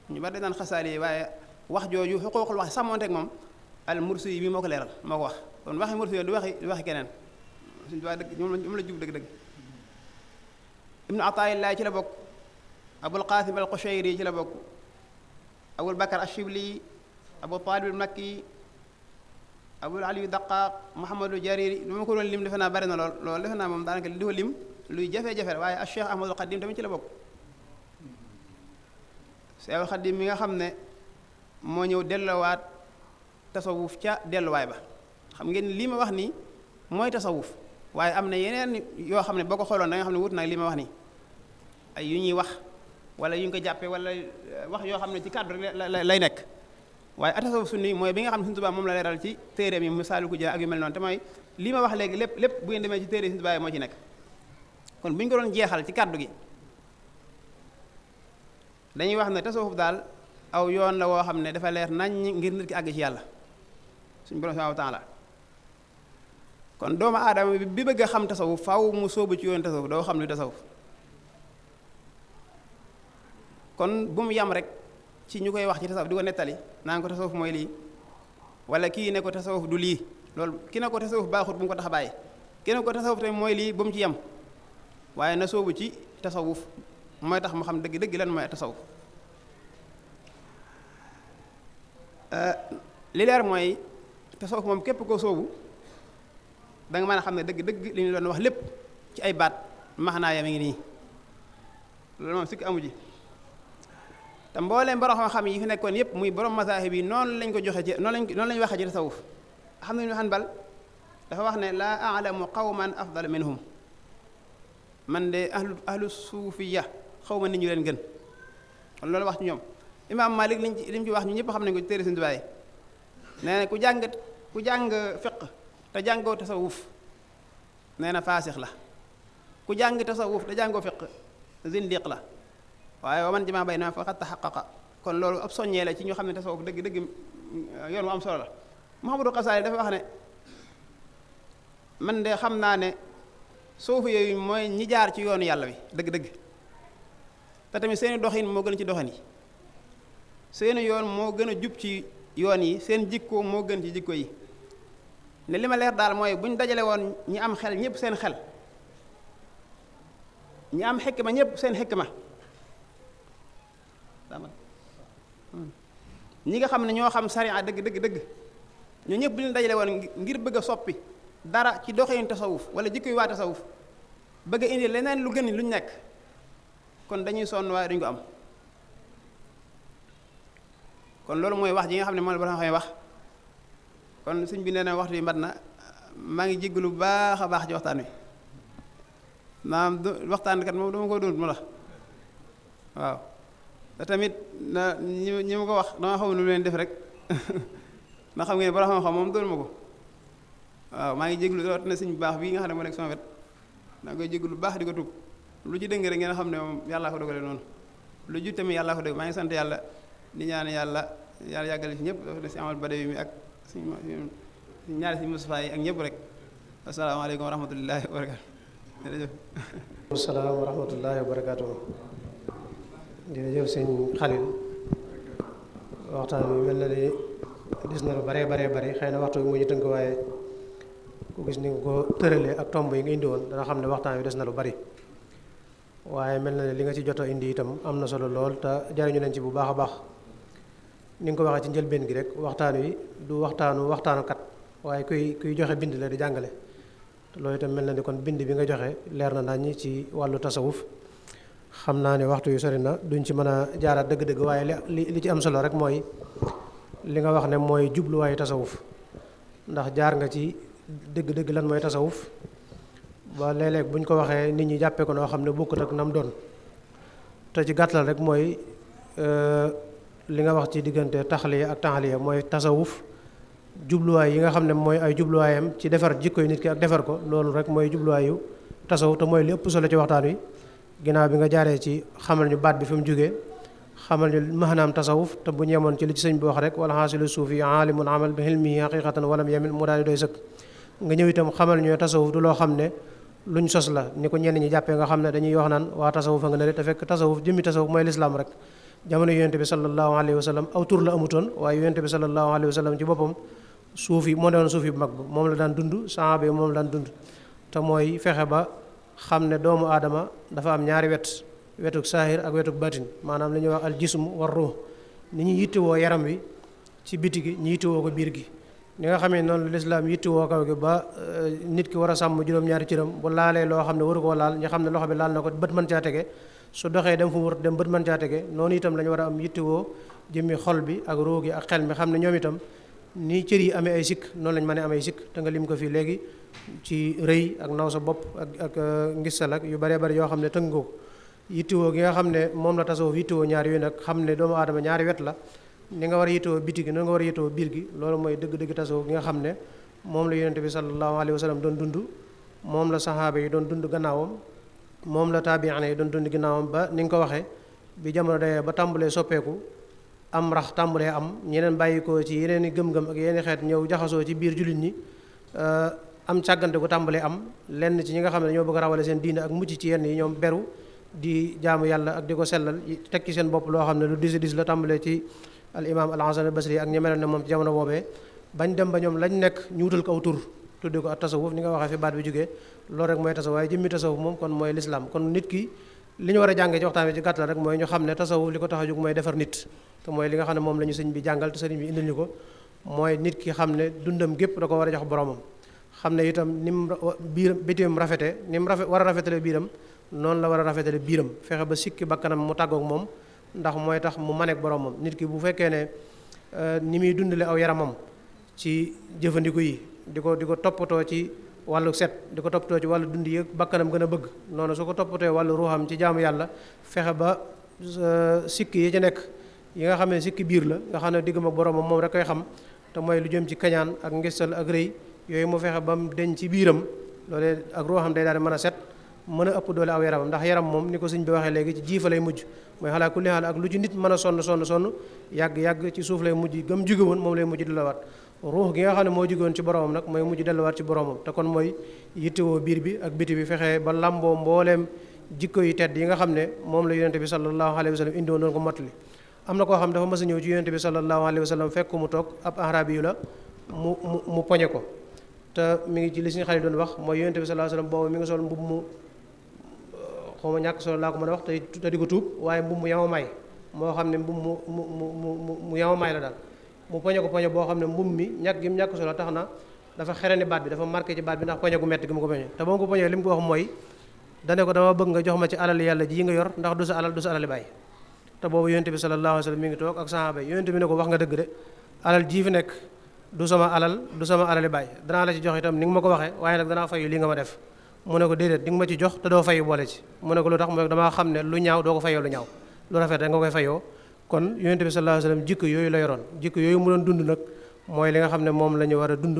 ñu bari daan xasaali yi waaye wax jooju xuquuqul wax sàmmonteeg moom al-Mursiyu bi moo ko leeral moo ko wax kon waxi Mursiyu du waxi keneen Sëñ Tuubaa dëgg ñoom la jub dëgg-dëgg Ibnu Ataa'illaa ci la bokk Abul Qaasim al-Qushayri ci la bokk Abul Bakar ash-Shibli Abu Taalib al-Makki Abul Ali Daqaaq Muhammadu Jariri lu ma ko doon lim defe naa bari na loolu defe naa moom daanaka li ko lim luy jafe-jafe waaye ak Cheikh Ahmadul Xadim tamit ci la bokk Cheikh Xadim mi nga xam ne moo ñëw delluwaat tasawuf ca delluwaay ba xam ngeen lii ma wax nii mooy tasawuf waaye am na yeneen yoo xam ne boo ko xooloon da nga xam ne wut nag lii ma wax nii ay yu ñuy wax wala yu ñu ko jàppee wala wax yoo xam ne ci kàddu rek lay nekk waaye atasawuf sunni mooy bi nga xam ne Sëñ Tuubaa moom la leeral ci téeréem yi Masaalikul Jinaan ak yu mel noonu te mooy lii ma wax léegi lépp bu ngeen demee ci téere Sëñ Tuubaa moo ci nekk kon bu ñu ko doon jeexal ci kàddu gi dañuy wax ne tasawuf daal aw yoon la woo xam ne dafa leer nañ ngir nit ki àgg ci yàlla suñu borom subhaanahu wa taala kon doomu aadama bi bëgg a xam tasawuf faaw mu sóobu ci yoon tasawuf doo xam ni tasawuf kon bu mu yam rek ci ñu koy wax ci tasawuf di ko nettali naan ko tasawuf mooy lii wala kii ne ko tasawuf du lii loolu ki ne ko tasawuf baaxut bu mu ko tax a bàyyi ki ne ko tasawuf tamit mooy lii bu mu ci yam waaye na sóobu ci tasawuf mooy tax mu xam dëgg-dëgg lan mooy tasawuf li leer mooy tasawuf moom képp koo sóobu da nga mën a xam ne dëgg-dëgg li ñu doon wax lépp ci ay baat maxnaa ya mi ngi nii loolu moom sikk amu ji te mbooleem borom xam-xam yi fi nekkoon yépp muy borom mazaahib yi noonu lañ ko joxe ci noonu lañ waxee ci tasawuf xam nañu Hanbal dafa wax ne laa a'lamu qawman afdal minhum man de ahlu suufiya xaw ma nit ñu leen gën kon loolu wax ci ñoom imaam Malik li mu ci wax ñu ñëpp xam nañ ko ci téere Sëñ Tuubaa nee na ku jàng fiq te jàngoo tasawuf nee na faasix la ku jàng tasawuf te jàngoo fiq zindiq la waaye wa man jamaa baynahuma faqad tahaqqaqa kon loolu ab soññee la ci ñu xam ne tasawuf dëgg yoon wu am solo la Muhammadu Xasaali dafa wax ne man de xam naa ne suufu yooyu mooy ñi jaar ci yoonu yàlla wi dëgg-dëgg te tamit seeni doxin moo gën ci doxin yi seeni yoon moo gën a jub ci yoon yi seen jikko moo gën ci jikko yi ne li ma leer daal mooy bu ñu dajale woon ñi am xel ñëpp seen xel ñi am xikma ñëpp seen xikma ñi nga xam ne ñoo xam sariya dëgg ñu ñëpp bu ñu dajale woon ngir bëgg a soppi dara ci doxin tasawuf wala jikko yu waa tasawuf bëgg a indi leneen lu gën luñ nekk kon dañuy sonn waaye duñ ko am kon loolu mooy wax ji nga xam ne moom la ba xam wax kon suñ bi nee na waxtu yi mat na maa ngi jéggalu bu baax a baax ci waxtaan wi maanaam waxtaan kat moom dama ko doon mu la waaw te tamit ñi ma ko wax dama xamul lu leen def rek ndax xam ngeen borom xam-xam moom doon ma ko waaw maa ngi jéglu doot na suñ bu baax bii nga xam ne moo nekk sama wet daa koy jéglu lu baax di ko tub lu ci dëng rek ngeen xam ne moom yàllaa ko dogale noonu lu ju tamit yàllaa ko dog maa ngi sant yàlla di ñaan yàlla yàggale fi ñëpp dafa si amal badawi mi ak suñu ñaari si Mustafaa yi ak ñëpp rek asalaamaaleykum wa rahmatullahi wa barakatu jërëjëf asalaam wa rahmatullahi wa barakatu jërëjëf sëñ Xalil waxtaan bi mel na ni gis na lu bare xëy na waxtu bi moo ñu tënk waaye ku gis ni nga ko tëralee ak tomb yi nga indi woon dana xam ne waxtaan bi des na lu bari waaye mel na ne li nga ci jot a indi itam am na solo lool te jariñu nañ ci bu baax a baax ni nga ko waxee ci njëlbeen gi rek waxtaan wi du waxtaanukat waaye kuy joxe bind la di jàngale te loolu itam mel na ni kon bind bi nga joxe leer na nañ ci wàllu tasawuf xam naa ne waxtu yu sori na duñ ci mën a jaaraat dëgg-dëgg waaye li ci am solo rek mooy li nga wax ne mooy jubluwaayu tasawuf ndax jaar nga ci dëgg-dëgg lan mooy tasawuf ba léeg-léeg buñ ko waxee nit ñi jàppee ko noo xam ne bokkut ak nam doon te ci gàttal rek mooy li nga wax ci diggante taxliya ak taxliya mooy tasawuf jubluwaay yi nga xam ne mooy ay jubluwaayam ci defar jikkoy nit ki ak defar ko loolu rek mooy jubluwaayu tasawuf te mooy li ëpp solo ci waxtaan wi ginnaaw bi nga jaaree ci xamal ñu baat bi fi mu jógee xamal ñu maanaam tasawuf te bu ñu yemoon ci li ci sëñ bi wax rek wala xaasilu suufi aalimun amal bi xilmihi haqiqatan walam yamin mu daal di doy sëkk nga ñëw itam xamal ñu tasawuf du loo xam ne luñ sos la ni ko ñenn ñi jàppee nga xam ne dañuy wax naan waa tasawuf a nga ne te fekk tasawuf jëmmi tasawuf mooy lislaam rek jamono yonente bi sallallahu alayhi wa sallam aw tur la amutoon waaye yonente bi sallallahu alayhi wa sallam ci boppam suufi moo ne woon suufi bu mag ba moom la daan dund sahaaba yi moom la daan dund te mooy fexe ba xam ne doomu aadama dafa am ñaari wetuk saahir ak wetuk batin maanaam li ñuy wax al jism war ruux ni ñu yittewoo yaram wi ci biti gi ñu yittewoo ko biir gi ni nga xamee noonu lislaam yittewoo kaw gi ba nit ki war a sàmm juróom-ñaari cëram bu laalee loo xam ne waru koo laal ñu xam ne loxo bi laal na ko bët mën caa tege su doxee dem fu mu war dem bët mën caa tege noonu itam la ñu war a am yittewoo jëmmi xol bi ak ruu gi ak xel mi xam ne ñoom itam ni cër yi amee ay sikk noonu lañ mën a amee sikk te nga lim ko fii léegi ci rëy ak naw sa bopp ak ngistal ak yu bëree bëri yoo xam ne tënk ko yittewoo gi nga xam ne moom la tasawuf yittewoo ñaari yooyu nag xam ne doomu aadama ñaari wet la ni nga war a yittewoo biti gi noonu nga war a yittewoo biir gi loolu mooy dëgg-dëgg tasawuf gi nga xam ne moom la yonente bi sallallahu alayhi wa sallam doon dund moom la saxaaba yi doon dund gannaawam moom la taabiina yi doon dund gannaawam ba ni nga ko waxee bi jamono dayee ba tàmbalee soppeeku am rax tàmbalee am ñeneen bàyyi ko ci yeneen i gëm-gëm ak yeneen xeet ñëw jaxasoo ci biir jullit ñi am càggante gu tàmbalee am lenn ci ñi nga xam ne dañoo bëgg a rawale seen diine ak mucc ci yenn yi ñoom beru di jaamu yàlla ak di ko sellal teg ci seen bopp loo xam ne lu dis la tàmbalee ci al imam al hasan al basri ak ñi meloon ne moom ci jamono boobee bañ dem ba ñoom lañ nekk ñu wutal ko aw tur tudde ko ak tasawuf ni nga waxee fi baat bi jógee loolu rek mooy tasawuf waaye jëmmi tasawuf moom kon mooy lislaam kon nit ki li ñu war a jàngee ci waxtaan bi ci gàttal rek mooy ñu xam ne tasawuf li ko tax a jóg mooy defar nit te mooy li nga xam ne moom la ñu sëñ bi jàngal te sëriñ bi indil ñu ko mooy nit ki xam ne dundam gépp da ko war a jox boromam xam ne itam ni mu bitim rafete ni mu war a rafetale biiram noonu la war a rafetale biiram fexe ba sikki bakkanam mu tàggoog moom ndax mooy tax mu maneek boromam nit ki bu fekkee ne ni muy dundale aw yaramam ci jëfandiku yi di ko toppatoo ci wàllu set di ko toppatoo ci wàllu dund yi bakkanam gën a bëgg noonu su ko toppatoo wàllu ruuxam ci jaamu yàlla fexe ba sikki yi ci nekk yi nga xam ne sikki biir la nga xam ne diggam ak boromam moom rek koy xam te mooy lu jëm ci kañaan ak ngistal ak rëy yooyu mu fexe ba mu deñ ci biiram loolee ak ruuxam day daal di mën a set mën a ëpp doole aw yaramam ndax yaram moom ni ko sëñ bi waxee léegi ci jiifa lay mujj mooy xalaa kulli xaal ak lu ci nit mën a sonn yàgg ci suuf lay mujj gëm jóge woon moom lay mujj delluwaat ruux gi nga xam ne moo jóge woon ci boromam nag mooy mujj delluwaat ci boromam te kon mooy yittewoo biir bi ak biti bi fexe ba lamboo mbooleem jikko yu tedd yi nga xam ne moom la yonente bi sallallahu alayhi wa sallam indi woon doon ko mottali am na koo xam dafa mas a ñëw ci yonente bi sallallahu alayhi wa sallam fekk mu toog ab arabi yu la mu poñe ko te mi ngi ci li suñu xale doon wax mooy yonente bi sallallahu alayhi wa sallam boobu mi ngi sol mbubb mu xaw ma ñàkk solo laa ko mën a wax te di ko tuub waaye mbubb mu yamamaay moo xam ne mbubb mu yamamaay la daal mu poñe ko poñe boo xam ne mbubb mi ñàkk gi mu ñàkk solo tax na dafa xere ni baat bi dafa marqué ci baat bi ndax poñe gu metti gi mu ko poñe te ba mu ko poñee li mu ko wax mooy dane ko dama bëgg nga jox ma ci alal yàlla ji nga yor ndax du sa alal du sa alali bàyyi te boobu yonent bi sallallahu alayhi wa sallam mi ngi toog ak sahaaba yi yonent bi ne ko wax nga dëgg de alal ji fi nekk du sama alali bàyyi danaa la ci jox itam ni nga ma ko waxee waaye nag danaa fayu li nga ma def mu ne ko déedéet di nga ma ci jox te doo fayu boole ci mu ne ko lu tax mu ne ko damaa xam ne lu ñaaw doo ko fayoo lu ñaaw lu rafet rek nga koy fayoo kon yonent bi sallallahu alayhi wa sallam jikko yooyu la yoroon jikko yooyu mu doon dund nag mooy li nga xam ne moom la ñu war a dund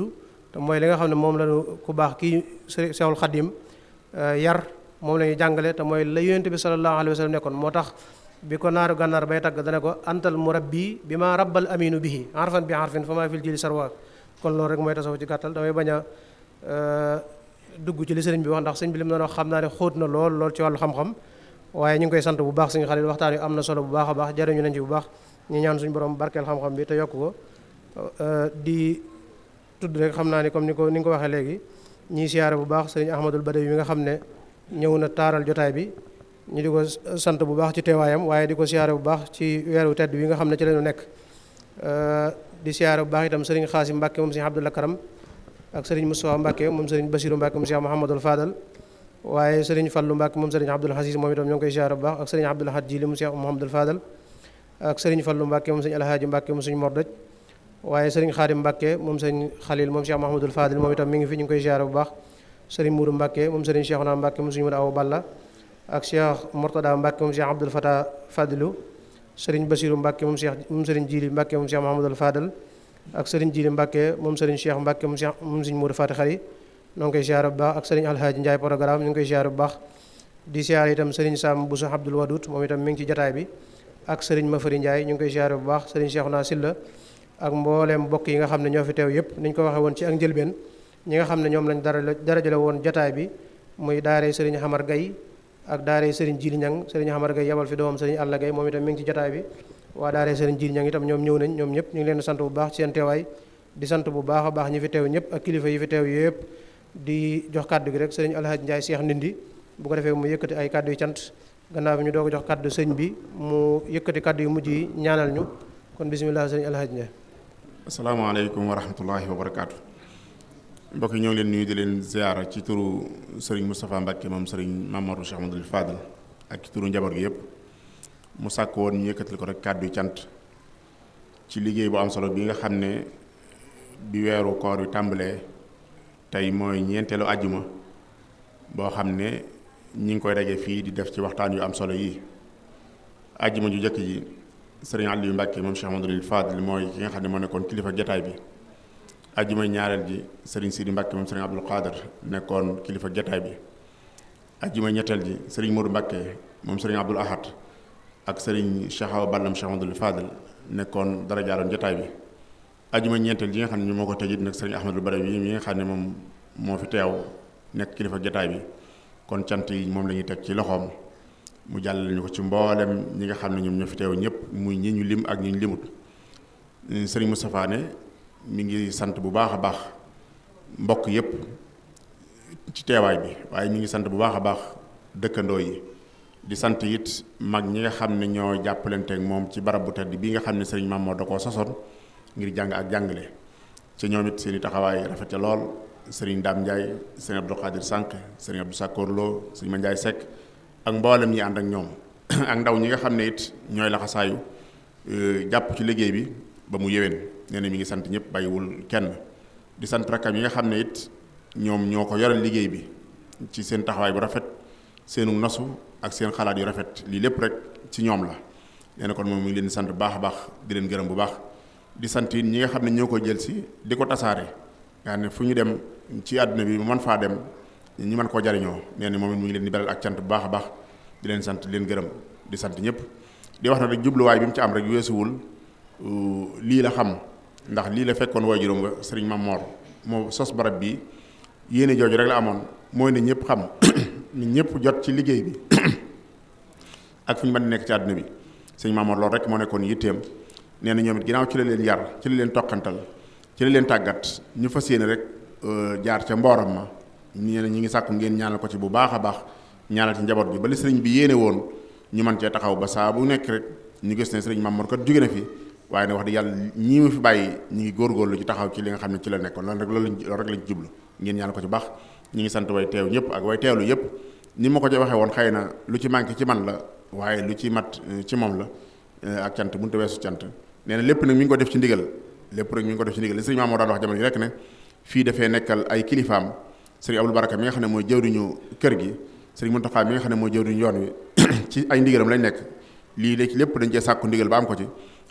te mooy li nga xam ne moom la ñu ku baax kii Seexul Xadim yar moom la ñuy jàngale te mooy la yonent bi sallallahu alayhi wa sallam nekkoon moo tax bi ko naaru gànnaar bay tagg dana ko antal murabbi bi ma rabbal aminu bihi harfan bi harfin fa maa fil jili sarwa kon loolu rek mooy tasawuf ci gàttal damay bañ a dugg ci li sëriñ bi wax ndax sëriñ bi li mu doon wax xam naa ne xóot na lool ci wàllu xam-xam waaye ñu ngi koy sant bu baax suñu xalil waxtaan wi am na solo bu baax a baax jariñu nañ ci bu baax ñu ñaan suñu borom barkeel xam-xam bi te yokk ko di tudd rek xam naa ni comme ni nga ko waxee léegi ñiy siyaare bu baax sëriñ Ahmadul Badawi mi nga xam ne ñëw na taaral jotaay bi ñu di ko sant bu baax ci teewaayam waaye di ko siyaare bu baax ci weeru tedd wi nga xam ne ci lañu nekk di siyaare bu baax itam sëriñ Xaasim Mbàkke moom sëriñ Abdul Karam ak sëriñ Moustapha Mbàkke moom sëriñ Basiru Mbàkke moom sëriñ Muhammadul Fadal waaye sëriñ Fallu Mbàkke moom sëriñ Abdul Xasiis moom itam ñoo ngi koy siyaare bu baax ak sëriñ Abdul Ahad Jili moom sëriñ Muhammadul Fadal ak sëriñ Fallu Mbàkke moom sëriñ Alhaaji Mbàkke moom sëriñ Mordoj waaye sëriñ Xaadim Mbàkke moom sëriñ Xalil moom sëriñ Muhammadul Fadal moom itam mi ngi fi ñu ngi koy siyaare bu baax sëriñ Muuru Mbàkke moom sëriñ Cheikhuna Mbàkke moom sëriñ Mudu Awa Balla ak Cheikh Mortada Mbàkke moom Cheikh Abdul Fatah Fadilu sëriñ Basiru Mbàkke moom sëriñ Jili Mbàkke moom Cheikh Muhammadul Fadal ak sëriñ Jili Mbàkke moom sëriñ Cheikh Mbàkke moom sëriñ Muuru Fati Xari ñoo ngi koy siyaare bu baax ak sëriñ Alhaaji Njaay programme ñu ngi koy siyaare bu baax di siyaare itam sëriñ Sam Bousso Abdul Wadud moom itam mi ngi ci jataay bi ak sëriñ Mafari Njaay ñu ngi koy siyaare bu baax sëriñ Cheikhuna Silla ak mbooleem mbokk yi nga xam ne ñoo fi teew yëpp niñ ko waxee woon ci ak njëlbeen ñi nga xam ne ñoom lañ darajale woon jataay bi muy daaree sëriñ Xamar Gay ak daaree sëriñ Jili Ñang sëriñ Xamar Gay yabal fi doomam sëriñ Alla Gay moom itam mi ngi ci jataay bi waa daaree sëriñ Jili Ñang itam ñoom ñëw nañ ñoom ñëpp ñu ngi leen sant bu baax ci seen teewaay di sant bu baax a baax ñi fi teew ñëpp ak kilifa yi fi teew yëpp di jox kàddu gi rek sëriñ Alhaji Njaay Seex Ndindi bu ko defee mu yëkkati ay kàddu yu cant gannaaw bi ñu doog a jox kàddu sëñ bi mu yëkkati kàddu yu mujj yi ñaanal ñu kon bisimilah sëriñ Alhaji Njaay. asalaamaaleykum wa rahmatullahi wa barakaatu. mbokk yi ñoo ngi leen nuyu di leen ziyaara ci turu sëriñ Moustapha Mbacke moom sëriñ Mamadou Cheikh Amadou Fadal ak ci turu njaboot gi yëpp mu sàkk woon ñu yëkkatil ko rek kàddu yu cant ci liggéey bu am solo bi nga xam ne bi weeru koor wi tàmbalee tey mooy ñeenteelu àjjuma boo xam ne ñi ngi koy daje fii di def ci waxtaan yu am solo yi àjjuma ju jëkk ji sëriñ Aliou Mbacke moom Cheikh Amadou Fadal mooy ki nga xam ne moo nekkoon kilifa jataay bi ajjuma ñaareel ji sëriñ Sidi Mbacke moom sëriñ Abdul Qadir nekkoon kilifa jataay bi ajjuma ñetteel ji sëriñ Modou Mbacke moom sëriñ Abdul Ahad ak sëriñ Cheikh Awa Ballam Cheikh Amadou Fadal nekkoon dara jaaroon jataay bi ajjuma ñeenteel ji nga xam ne ñu moo ko tëjit nag sëriñ Ahmadul Badawi mi nga xam ne moom moo fi teew nekk kilifa jataay bi kon cant yi moom la ñuy teg ci loxoom mu jàllale ñu ko ci mboolem ñi nga xam ne ñoom ñoo fi teew ñëpp muy ñi ñu lim ak ñi ñu limut sëriñ Moustapha ne mi ngi sant bu baax a baax mbokk yëpp ci teewaay bi waaye mi ngi sant bu baax a baax dëkkandoo yi di sant it mag ñi nga xam ne ñoo jàppalanteeg moom ci barab bu tedd bii nga xam ne sëriñ Maam da koo sosoon ngir jàng ak jàngale ci ñoom it seen i taxawaay rafet ca lool sëriñ Dame Ndiaye sëriñ Abdou Khadir Sànq sëriñ Abdou Sakkoor Lo sëriñ Ma Ndiaye Seck ak mboolem ñi ànd ak ñoom ak ndaw ñi nga xam ne it ñooy laxasaayu jàpp ci liggéey bi ba mu yéwén nee na mi ngi sant ñëpp bàyyiwul kenn di sant rakkam yi nga xam ne it ñoom ñoo ko yoral liggéey bi ci seen taxawaay bu rafet seenu nosu ak seen xalaat yu rafet lii lépp rek ci ñoom la nee na kon moom mi ngi leen di sant bu baax a baax di leen gërëm bu baax di sant it ñi nga xam ne ñoo ko jël si di ko tasaare nga xam ne fu ñu dem ci àdduna bi mu mën faa dem ñi mën koo jariñoo nee na moom it mu ngi leen di beral ak cant bu baax a baax di leen sant di leen gërëm di sant ñëpp di wax na rek jubluwaay bi mu ci am rek weesuwul lii la xam ndax lii la fekkoon waajuram nga sëriñ Mam Mor moo sos barab bi yéene jooju rek la amoon mooy ne ñëpp xam ni ñëpp jot ci liggéey bi ak fu ñu mën di nekk ci àdduna bi sëriñ Mam Mor loolu rek moo nekkoon yitteem nee na ñoom it ginnaaw ci la leen yar ci la leen toqantal ci la leen tàggat ñu fas yéene rek jaar ca mbooram ma nee na ñi ngi sàkku ngeen ñaanal ko ci bu baax a baax ñaanal ci njaboot bi ba li sëriñ bi yéene woon ñu mën cee taxaw ba saa bu nekk rek ñu gis ne sëriñ Mam Mor kat jóge na fi waaye nag wax dëgg yàlla ñii mu fi bàyyi ñi ngi góorgóorlu ci taxaw ci li nga xam ne ci la nekkoon loolu rek lañ jublu ngeen ñaan ko ci baax. ñi ngi sant way teew ñëpp ak way teewlu yëpp ni ma ko ci waxee woon xëy na lu ci manqué ci man la waaye lu ci mat ci moom la ak cant mënut a weesu cant nee na lépp nag mi ngi ko def ci ndigal lépp rek mi ngi ko def ci ndigal li sëriñ Maam moo daan wax jamono yi rek ne fii dafee nekkal ay kilifaam sëriñ Abdou Baraka mi nga xam ne mooy jëwriñu kër gi sëriñ Muntaxa mi nga xam ne mooy jëwriñu yoon wi ci ay ndigalam lañ nekk lii léegi lépp dañ cee sàkku ndigal ba am ko ci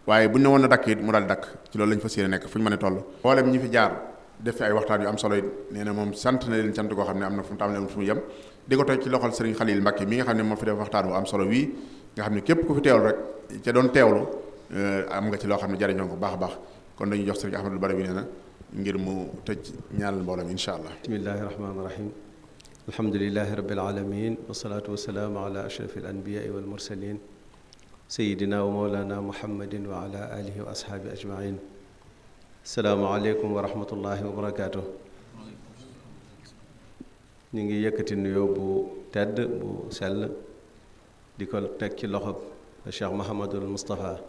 waaye buñ ne woon na dakk it mu daal dakk ci loolu lañ fas yéene nekk fu ñu mën a toll mboolem ñi fi jaar def fi ay waxtaan yu am solo it nee na moom sant na leen sant koo xam ne am na fu mu tàmbalee am fu mu yem di ko toj ci loxol sëriñ Xalil Mbàkke mi nga xam ne moo fi def waxtaan bu am solo wii nga xam ne képp ku fi teewlu rek ca doon teewlu am nga ci loo xam ne jariñoo ko baax a baax kon dañuy jox sëriñ Ahmadul Badawi nee na ngir mu tëj ñaanal mbooloo mi insha allah. bismillahi rahmaani rahim alhamdulilahi rabbil alamin wasalaatu wasalaamu ala ashrafi al anbiyaai wal mursalin sayidina wa mawlana muhammadin wa ala alihi wa ashaabi ajmain asalaamaaleykum wa rahmatullahi wa barakaatu. ñu ngi yëkkati nuyoo bu tedd bu sell di ko teg ci loxob Cheikh Mouhamadul Moustapha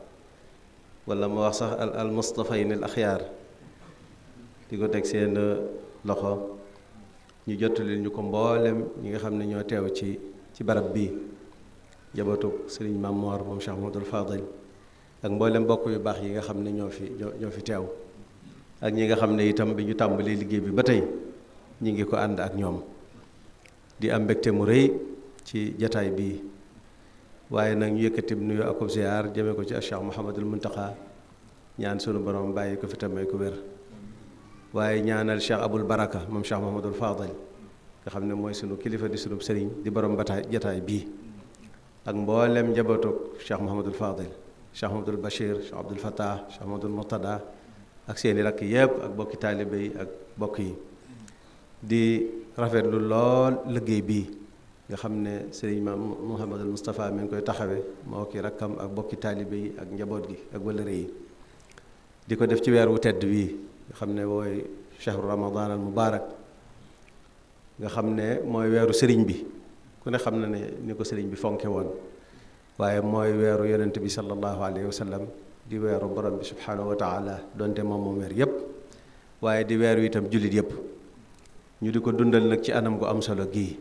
wala ma wax sax al Moustaphayn al axyaar di ko teg seen loxo ñu jottali ñu ko mboolem ñi nga xam ne ñoo teew ci barab bii jabatu Sëriñ Maam Moor moom Cheikh Mouhamadoul Fadil ak mboolem mbokk yu baax yi nga xam ne ñoo fi teew ak ñi nga xam ne itam bi ñu tàmbalee liggéey bi ba tey ñi ngi ko ànd ak ñoom di am mbégte mu rëy ci jataay bii waaye nag ñu yëkkati nuyu akub ziar jëme ko ci Cheikh Mouhamadul Muntaxa ñaan sunu borom bàyyi ko fi tamay ko wér waaye ñaanal Cheikh Abul Baraka moom Cheikh Mouhamadoul Fadil nga xam ne mooy sunu kilifa di sunu sëriñ di borom jataay bii ak mboolem njabootu Cheikh Mouhamadoul Fadil Cheikh Mouhamadoul Bachir Cheikh Abdoul Fattah Cheikh Mouhamadoul Murtada ak seeni rakk yépp ak bokki taalibe yi ak bokk yi di rafetlu lool liggéey bii nga xam ne sëriñ Maam Mouhamadul Moustapha mi ngi koy taxawe moo ki rakkam ak bokki taalibe yi ak njaboot gi ak wëllëre yi di ko def ci weer wu tedd wii nga xam ne mooy chahru ramadan al mubarak nga xam ne mooy weeru sëriñ bi ku ne xam na ne ni ko sëriñ bi fonke woon waaye mooy weeru yonent bi sallallahu alayhi wa sallam di weeru borom bi subhanahu wa taala donte moom weer yépp waaye di weeru itam jullit yépp ñu di ko dundal nag ci anam gu am solo gii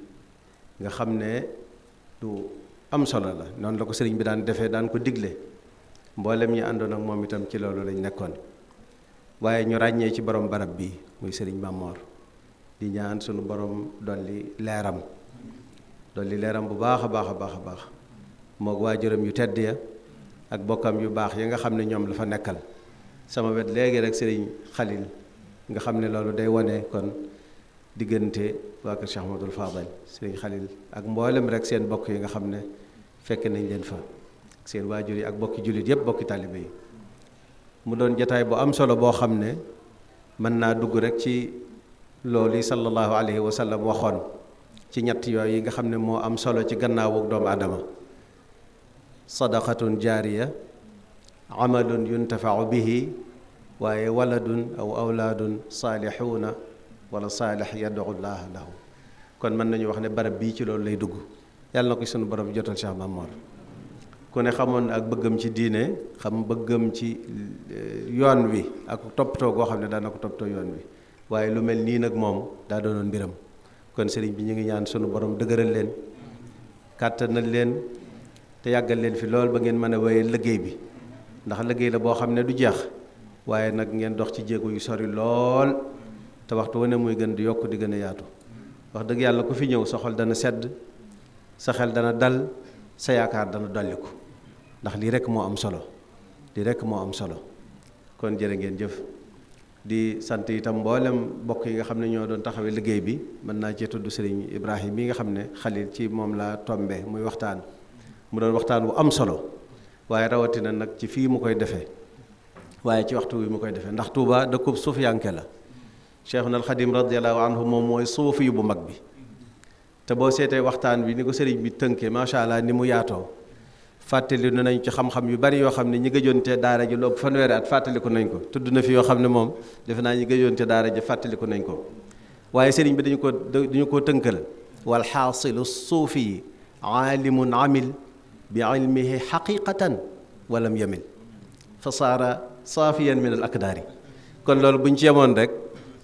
nga xam ne du am solo la noonu la ko sëriñ bi daan defee daan ko digle mboolem ñi àndoon ak moom itam ci loolu lañ nekkoon waaye ñu ràññee ci borom barab bi muy sëriñ Maam Moor di ñaan sunu borom dolli leeram bu baax a baax a baax a baax moog waajuram yu tedd ya ak bokkam yu baax yi nga xam ne ñoom la fa nekkal sama wet léegi rek sëriñ Xalil nga xam ne loolu day wane kon diggante waa kër Cheikh Mouhamadoul Fadil sëriñ Xalil ak mboolem rek seen bokk yi nga xam ne fekk nañ leen fa seen waajur yi ak bokki jullit yépp bokki taalibe yi mu doon jataay bu am solo boo xam ne mën naa dugg rek ci loolu yi sallallahu alayhi wa sallam waxoon ci ñett yooyu yi nga xam ne moo am solo ci gannaawu doomu aadama sadaqatun jaariya amalun yuntafau bihi waaye waladun aw awlaadun saalixuuna wala saalix yad'u llaaha lahu kon mën nañu wax ne barab bii ci loolu lay dugg yàlla na ko sunu borom jotal Cheikh Maam Moor ku ne xamoon ak bëggam ci diine xam bëggam ci yoon wi ak toppatoo goo xam ne daana ko toppatoo yoon wi waaye lu mel nii nag moom daa doonoon mbiram kon sëriñ bi ñu ngi ñaan sunu borom dëgëral leen kàttanal leen te yàggal leen fi lool ba ngeen mën a wéye liggéey bi ndax liggéey la boo xam ne du jeex waaye nag ngeen dox ci jéego yu sori lool te waxtu wane muy gën di yokk di gën a yaatu wax dëgg yàlla ku fi ñëw sa xol dana sedd sa xel dana dal sa yaakaar dana dolliku ndax lii rekk moo am solo kon jërë ngeen jëf di sant itam mboolem mbokk yi nga xam ne ñoo doon taxawee liggéey bi mën naa cee tudd sëriñ Ibrahima yi nga xam ne Xalil ci moom la tombe muy waxtaan mu doon waxtaan wu am solo waaye rawatina nag ci fii mu koy defee waaye ci waxtu wi mu koy defee ndax Tuuba dëkkub suufiyanke la Cheikhuna al Xadim radiyallahu anhu moom mooy suufi bu mag bi te boo seetee waxtaan bi ni ko sëriñ bi tënkee macha allah ni mu yaatoo fàttali nañ ci xam-xam yu bari yoo xam ne ñi gëjoon te daara ji lu ëpp fanweeri at fàttaliku nañ ko tudd na fi yoo xam ne moom defe naa ñi gëjoon te daara ji fàttaliku nañ ko waaye sëriñ bi dañu ko tënkal wal xaasilu suufi aalimun amil bi ilmihi xaqiqatan walam yamil fa saara saafiyan min al akdaari. kon loolu buñ ci yemoon rek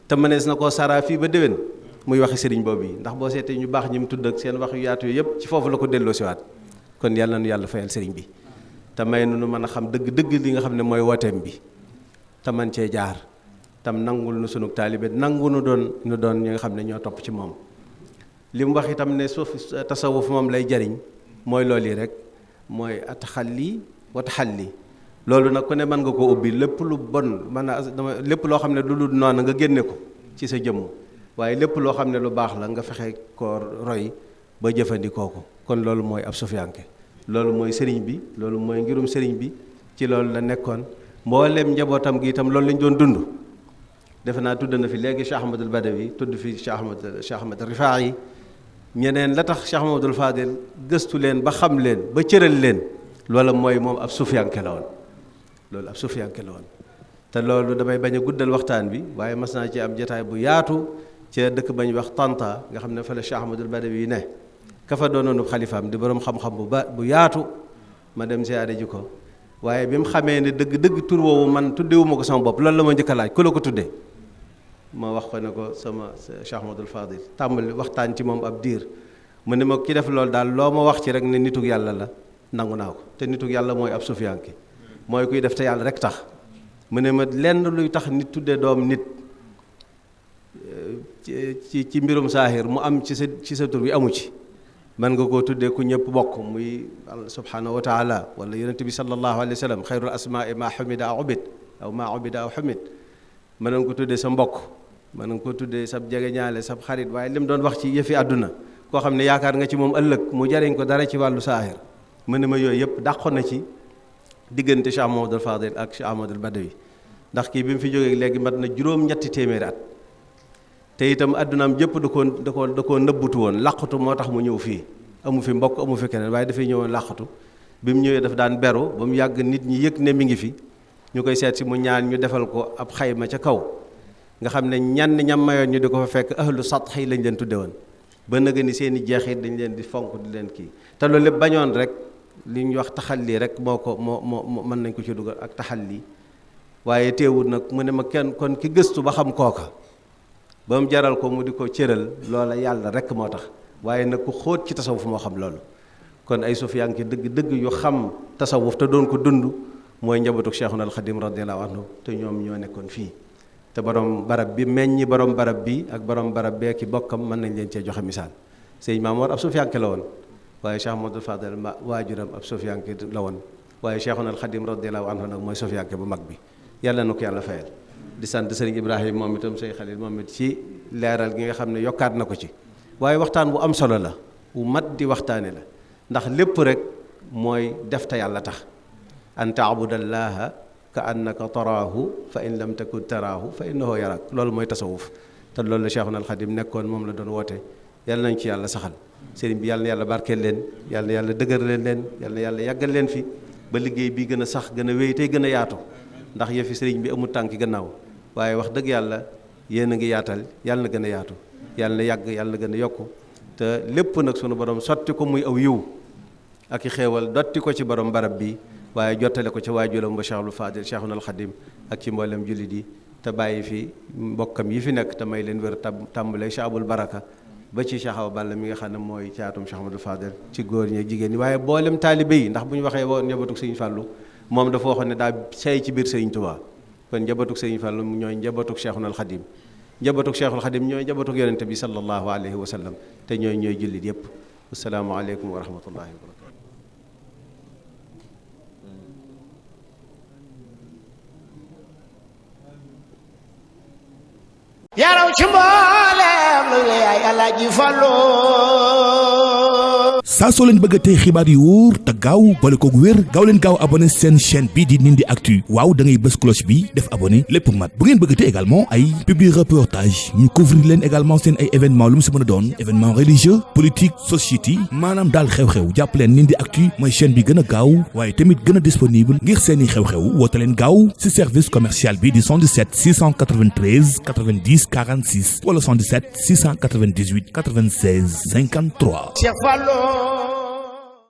te mënees na koo saraa fii ba déwén muy waxi sëriñ boobu yi, ndax boo seetee ñu baax ñi mu tudd ak seen wax yu yaatu yooyu yëpp ci foofu la ko delloo siwaat. kon yàlla nu yàlla fayal sëriñ bi te may nu mën a xam dëgg-dëgg li nga xam ne mooy wooteem bi te man cee jaar tam nangul nu sunu taalibe nangu nu doon ñi nga xam ne ñoo topp ci moom. li mu wax itam ne suuf tasawuf moom lay jariñ mooy loolu yi rek mooy ataxalli wa taxalli. loolu nag ku ne mën nga koo ubbi lépp lu bon lépp loo xam ne lu dul noonu nga génne ko ci sa jëmm, waaye lépp loo xam ne lu baax la nga fexe koo roy ba jëfandikoo ko. kon loolu mooy ab sufiyanke, loolu mooy sëriñ bi, loolu mooy ngirum sëriñ bi, ci loolu la nekkoon. mboolem njabootam gi itam loolu lañ doon dund. defe naa tudd na fi léegi Cheikh Ahmadul Badawi, tudd fi Cheikh Ahmad Rifaa'i. ñeneen la tax Cheikh Mamadul Fadil gëstu leen ba xam leen ba cëral leen, loola mooy moom ab sufiyanke la woon. loolu ab sufiyanke la woon. te loolu damay bañ a guddal waxtaan bi, waaye mas naa ci am jataay bu yaatu ca dëkk bañ wax Tanta nga xam ne fa la Cheikh Ahmadul Badawi ne. ka fa doonoonu xalifaam di borom xam-xam bu yaatu, ma dem siyaare ji ko. waaye bi mu xamee ne dëgg tur woowu man tuddewuma ko sama bopp, loolu la ma njëkk a laaj, ku la ko tuddee. ma wax ko ne ko sama Cheikh Ahmadul Fadil, tàmbali waxtaan ci moom ab diir. mu ne ma ki def loolu daal loo ma wax ci rek ne nitug yàlla la, nangu naa ko. te nitug yàlla mooy ab sufiyanke, mooy kuy def te yàlla rek tax. mu ne ma lenn luy tax nit tuddee doom nit ci mbirum saahir mu am ci sa tur bi amu ci. man nga koo tuddee ku ñëpp bokk, muy subhanahu wa taala wala yonente bi sallallahu alayhi wa sallam, xayrul asmaai ma xumida aw ubid aw ma ubida aw xumid. mën nga ko tuddee sa mbokk, mën nga ko tuddee sab jegeñaale, sab xarit, waaye lim doon wax ci yëfi àdduna, koo xam ne yaakaar nga ci moom ëllëg mu jariñ ko dara ci wàllu saahir. mu ne ma yooyu yëpp dàqoon na ci diggante Cheikh Mamadou Fadil ak Cheikh Ahmadul Badawi. ndax kii bi mu fi jógee léegi mat na juróom-ñetti téeméeri at. te itam addunaam jëpp da koo nëbbutu woon, làqatu moo tax mu ñëw fii. amu fi mbokk, amu fi keneen, waaye dafay ñëwoon làqatu. bi mu ñëwee daf daan beru ba mu yàgg nit ñi yëg ne mi ngi fi, ñu koy seet si mu ñaan ñu defal ko ab xayma ca kaw. nga xam ne ñam mayoon ñu di ko fa fekk ahlu satxi lañ leen tudde woon. ba nëga ni seen i jeexit dañ leen di fonk di leen kii. te loolu lépp bañoon rek li ñuy wax taxalli rek moo mën nañ ko ci dugal ak taxalli. waaye teewul nag mu ne ma kenn kon ki gëstu ba xam kooka ba mu jaral ko mu di ko cëral, loola yàlla rek moo tax. waaye nag ku xóot ci tasawuf moo xam loolu. kon ay sufiyanke dëgg yu xam tasawuf te doon ko dund mooy njabootu Cheikhuna al Xadim radiyallahu anhu, te ñoom ñoo nekkoon fii. te borom barab bi meññi borom barab bi ak borom barab bee ki bokkam mën nañ leen cee joxe misaal. sëñ Maamoor ab sufiyanke la woon, waaye Cheikh Ahmadul Fadil waajuram ab sufiyanke la woon, waaye Cheikhuna al Xadim radiyallahu anhu nag mooy sufiyanke bu mag bi. yàlla na ko yàlla fayal. di sant sëriñ Ibrahima moom itam say xalil moom it ci leeral gi nga xam ne yokkaat na ko ci. waaye waxtaan bu am solo la, bu mat di waxtaane la, ndax lépp rek mooy def te yàlla tax. an taabudallaha ka annaka taraahu fa in lam takun taraahu fa innahu yarak. loolu mooy tasawuf, te loolu la Cheikhuna al Xadim nekkoon, moom la doon woote. yàlla nañ ci yàlla saxal. sëriñ bi yàlla na yàlla barkeel leen, yàlla na yàlla dëgër leen, yàlla na yàlla yàggal leen fi ba liggéey bi gën a sax, gën a wéy tey gën a yaatu. ndax yëfi sëriñ bi amul tànki gannaaw, waaye wax dëgg yàlla yéen a ngi yaatal, yàlla na gën a yaatu, yàlla na yàgg, yàlla na gën a yokku. te lépp nag sunu borom sotti ko muy aw yiw ak i xéewal dotti ko ci borom barab bi, waaye jottale ko ci waajuram ba Cheikhul Fadil Cheikhuna al Xadim ak ci mboolem jullit yi. te bàyyi fi mbokkam yi fi nekk te may leen wér tàmbalee Cheikh Abul Baraka ba ci Cheikh Awa Balla mi nga xam ne mooy caatum Cheikh Ahmadul Fadil ci góor ñi ak jigéen ñi, waaye mboolem taalibe yi. ndax bu ñu waxee woon njabootu Sëriñ Fàllu moom dafa waxoon ne daa say ci biir Sëriñ Tuubaa. kon njabootuk Sëriñ Fàllu ñooy njabootuk Cheikhuna al Xadim, njabootuk Cheikhul Xadim ñooy njabootuk yonente bi sallallahu alayhi wa sallam, te ñooy jullit yépp. assalaamu aleykum wa rahmatullahi wa barakatu. yaraw ci mboolem lu yaay Alaaji Fallu. saa soo leen bëgg a tey xibaar yu wóor te gaaw boole koog wér gaaw leen gaaw abonné seen chaîne bii di Ndindy Actu. waaw da ngay bës cloche bi def abonné lépp mat. bu ngeen bëgg a tey également ay publi reportage ñu couvrir leen également seen ay événement lu mu si mën a doon événement religieux politique société maanaam daal xew-xew jàpp leen Ndindy Actu mooy chaîne bi gën a gaaw waaye tamit gën a disponible ngir seeni xew-xew woote leen gaaw si service commercial bi di 77 693 90 46 wala 77 698 96 53. Cheikh Fallu